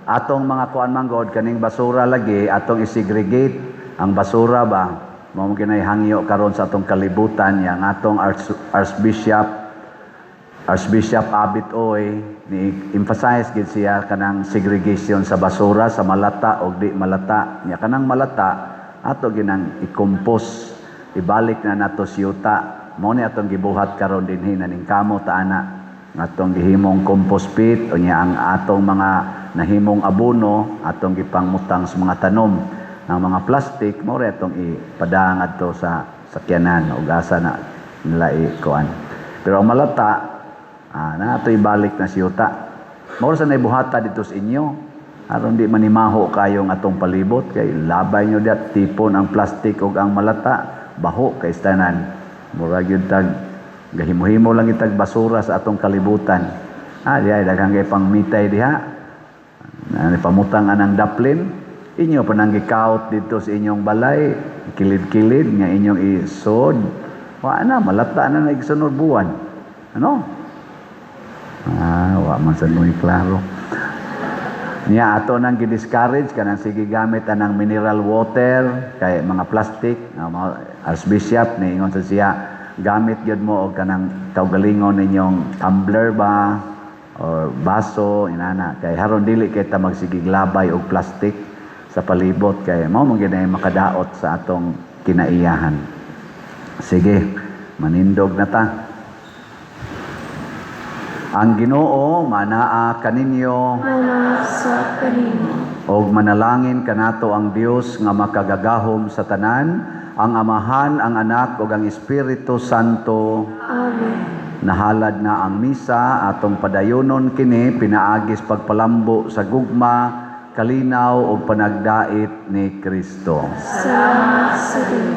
Atong mga kuan man god, kaning basura lagi atong isegregate ang basura ba. Mao man kinay hangyo karon sa atong kalibutan ya ang atong Archbishop Abit Oy ni emphasize gid siya kanang segregation sa basura sa malata og di malata. Nya kanang malata ato ginang i-compost, ibalik na nato sa yuta. Mao ni atong gibuhat karon dinhi naning kamo ta ana, atong gihimong compost pit. Unya ang atong mga nahimong abono atong gipangmutang sa mga tanom. Ang mga plastic mao ra atong ipadang adto sa sakyanan ug asa na nila ikuan. Pero ang malata, na ato ibalik na siyuta. Mao sa naibuhata dito sa inyo aron di manimaho kayong atong palibot, kay labay nyo diat tipon ang plastic ug ang malata, baho kay tanan. Murag yun tag gahimo-himo lang itag basura sa atong kalibutan. Ah, diha daghang kay pangmitay diha. Na pamutang anang daplin, inyo pa nang gikaut dito sa inyong balay, kilid-kilid nga inyong isod. Wa na malata na nagsunod buwan. Ano? Ah, wa man sa mo'y klaro. Niya ato nang gi-discourage kanang sige gamit anang mineral water kay mga plastic. Ang mga archbishop ni ingon sa siya, gamit gyud mo og kanang kaugalingon ninyong tumbler ba or baso inana, kay haron dili kay ta magsigig labay og plastic sa palibot, kay mao man gyud ay makadaot sa atong kinaiyahan. Sige, manindog na ta. Ang Ginoo manaa kaninyo. Mana sa kanimo. Og manalangin kanato ang Dios nga makagagahom sa tanan, ang Amahan, ang Anak ug ang Espiritu Santo. Amen. Nahalad na ang misa, atong padayonon kini pinaagis pagpalambo sa gugma, kalinaw ug panagdait ni Kristo. Salamat sa Dios.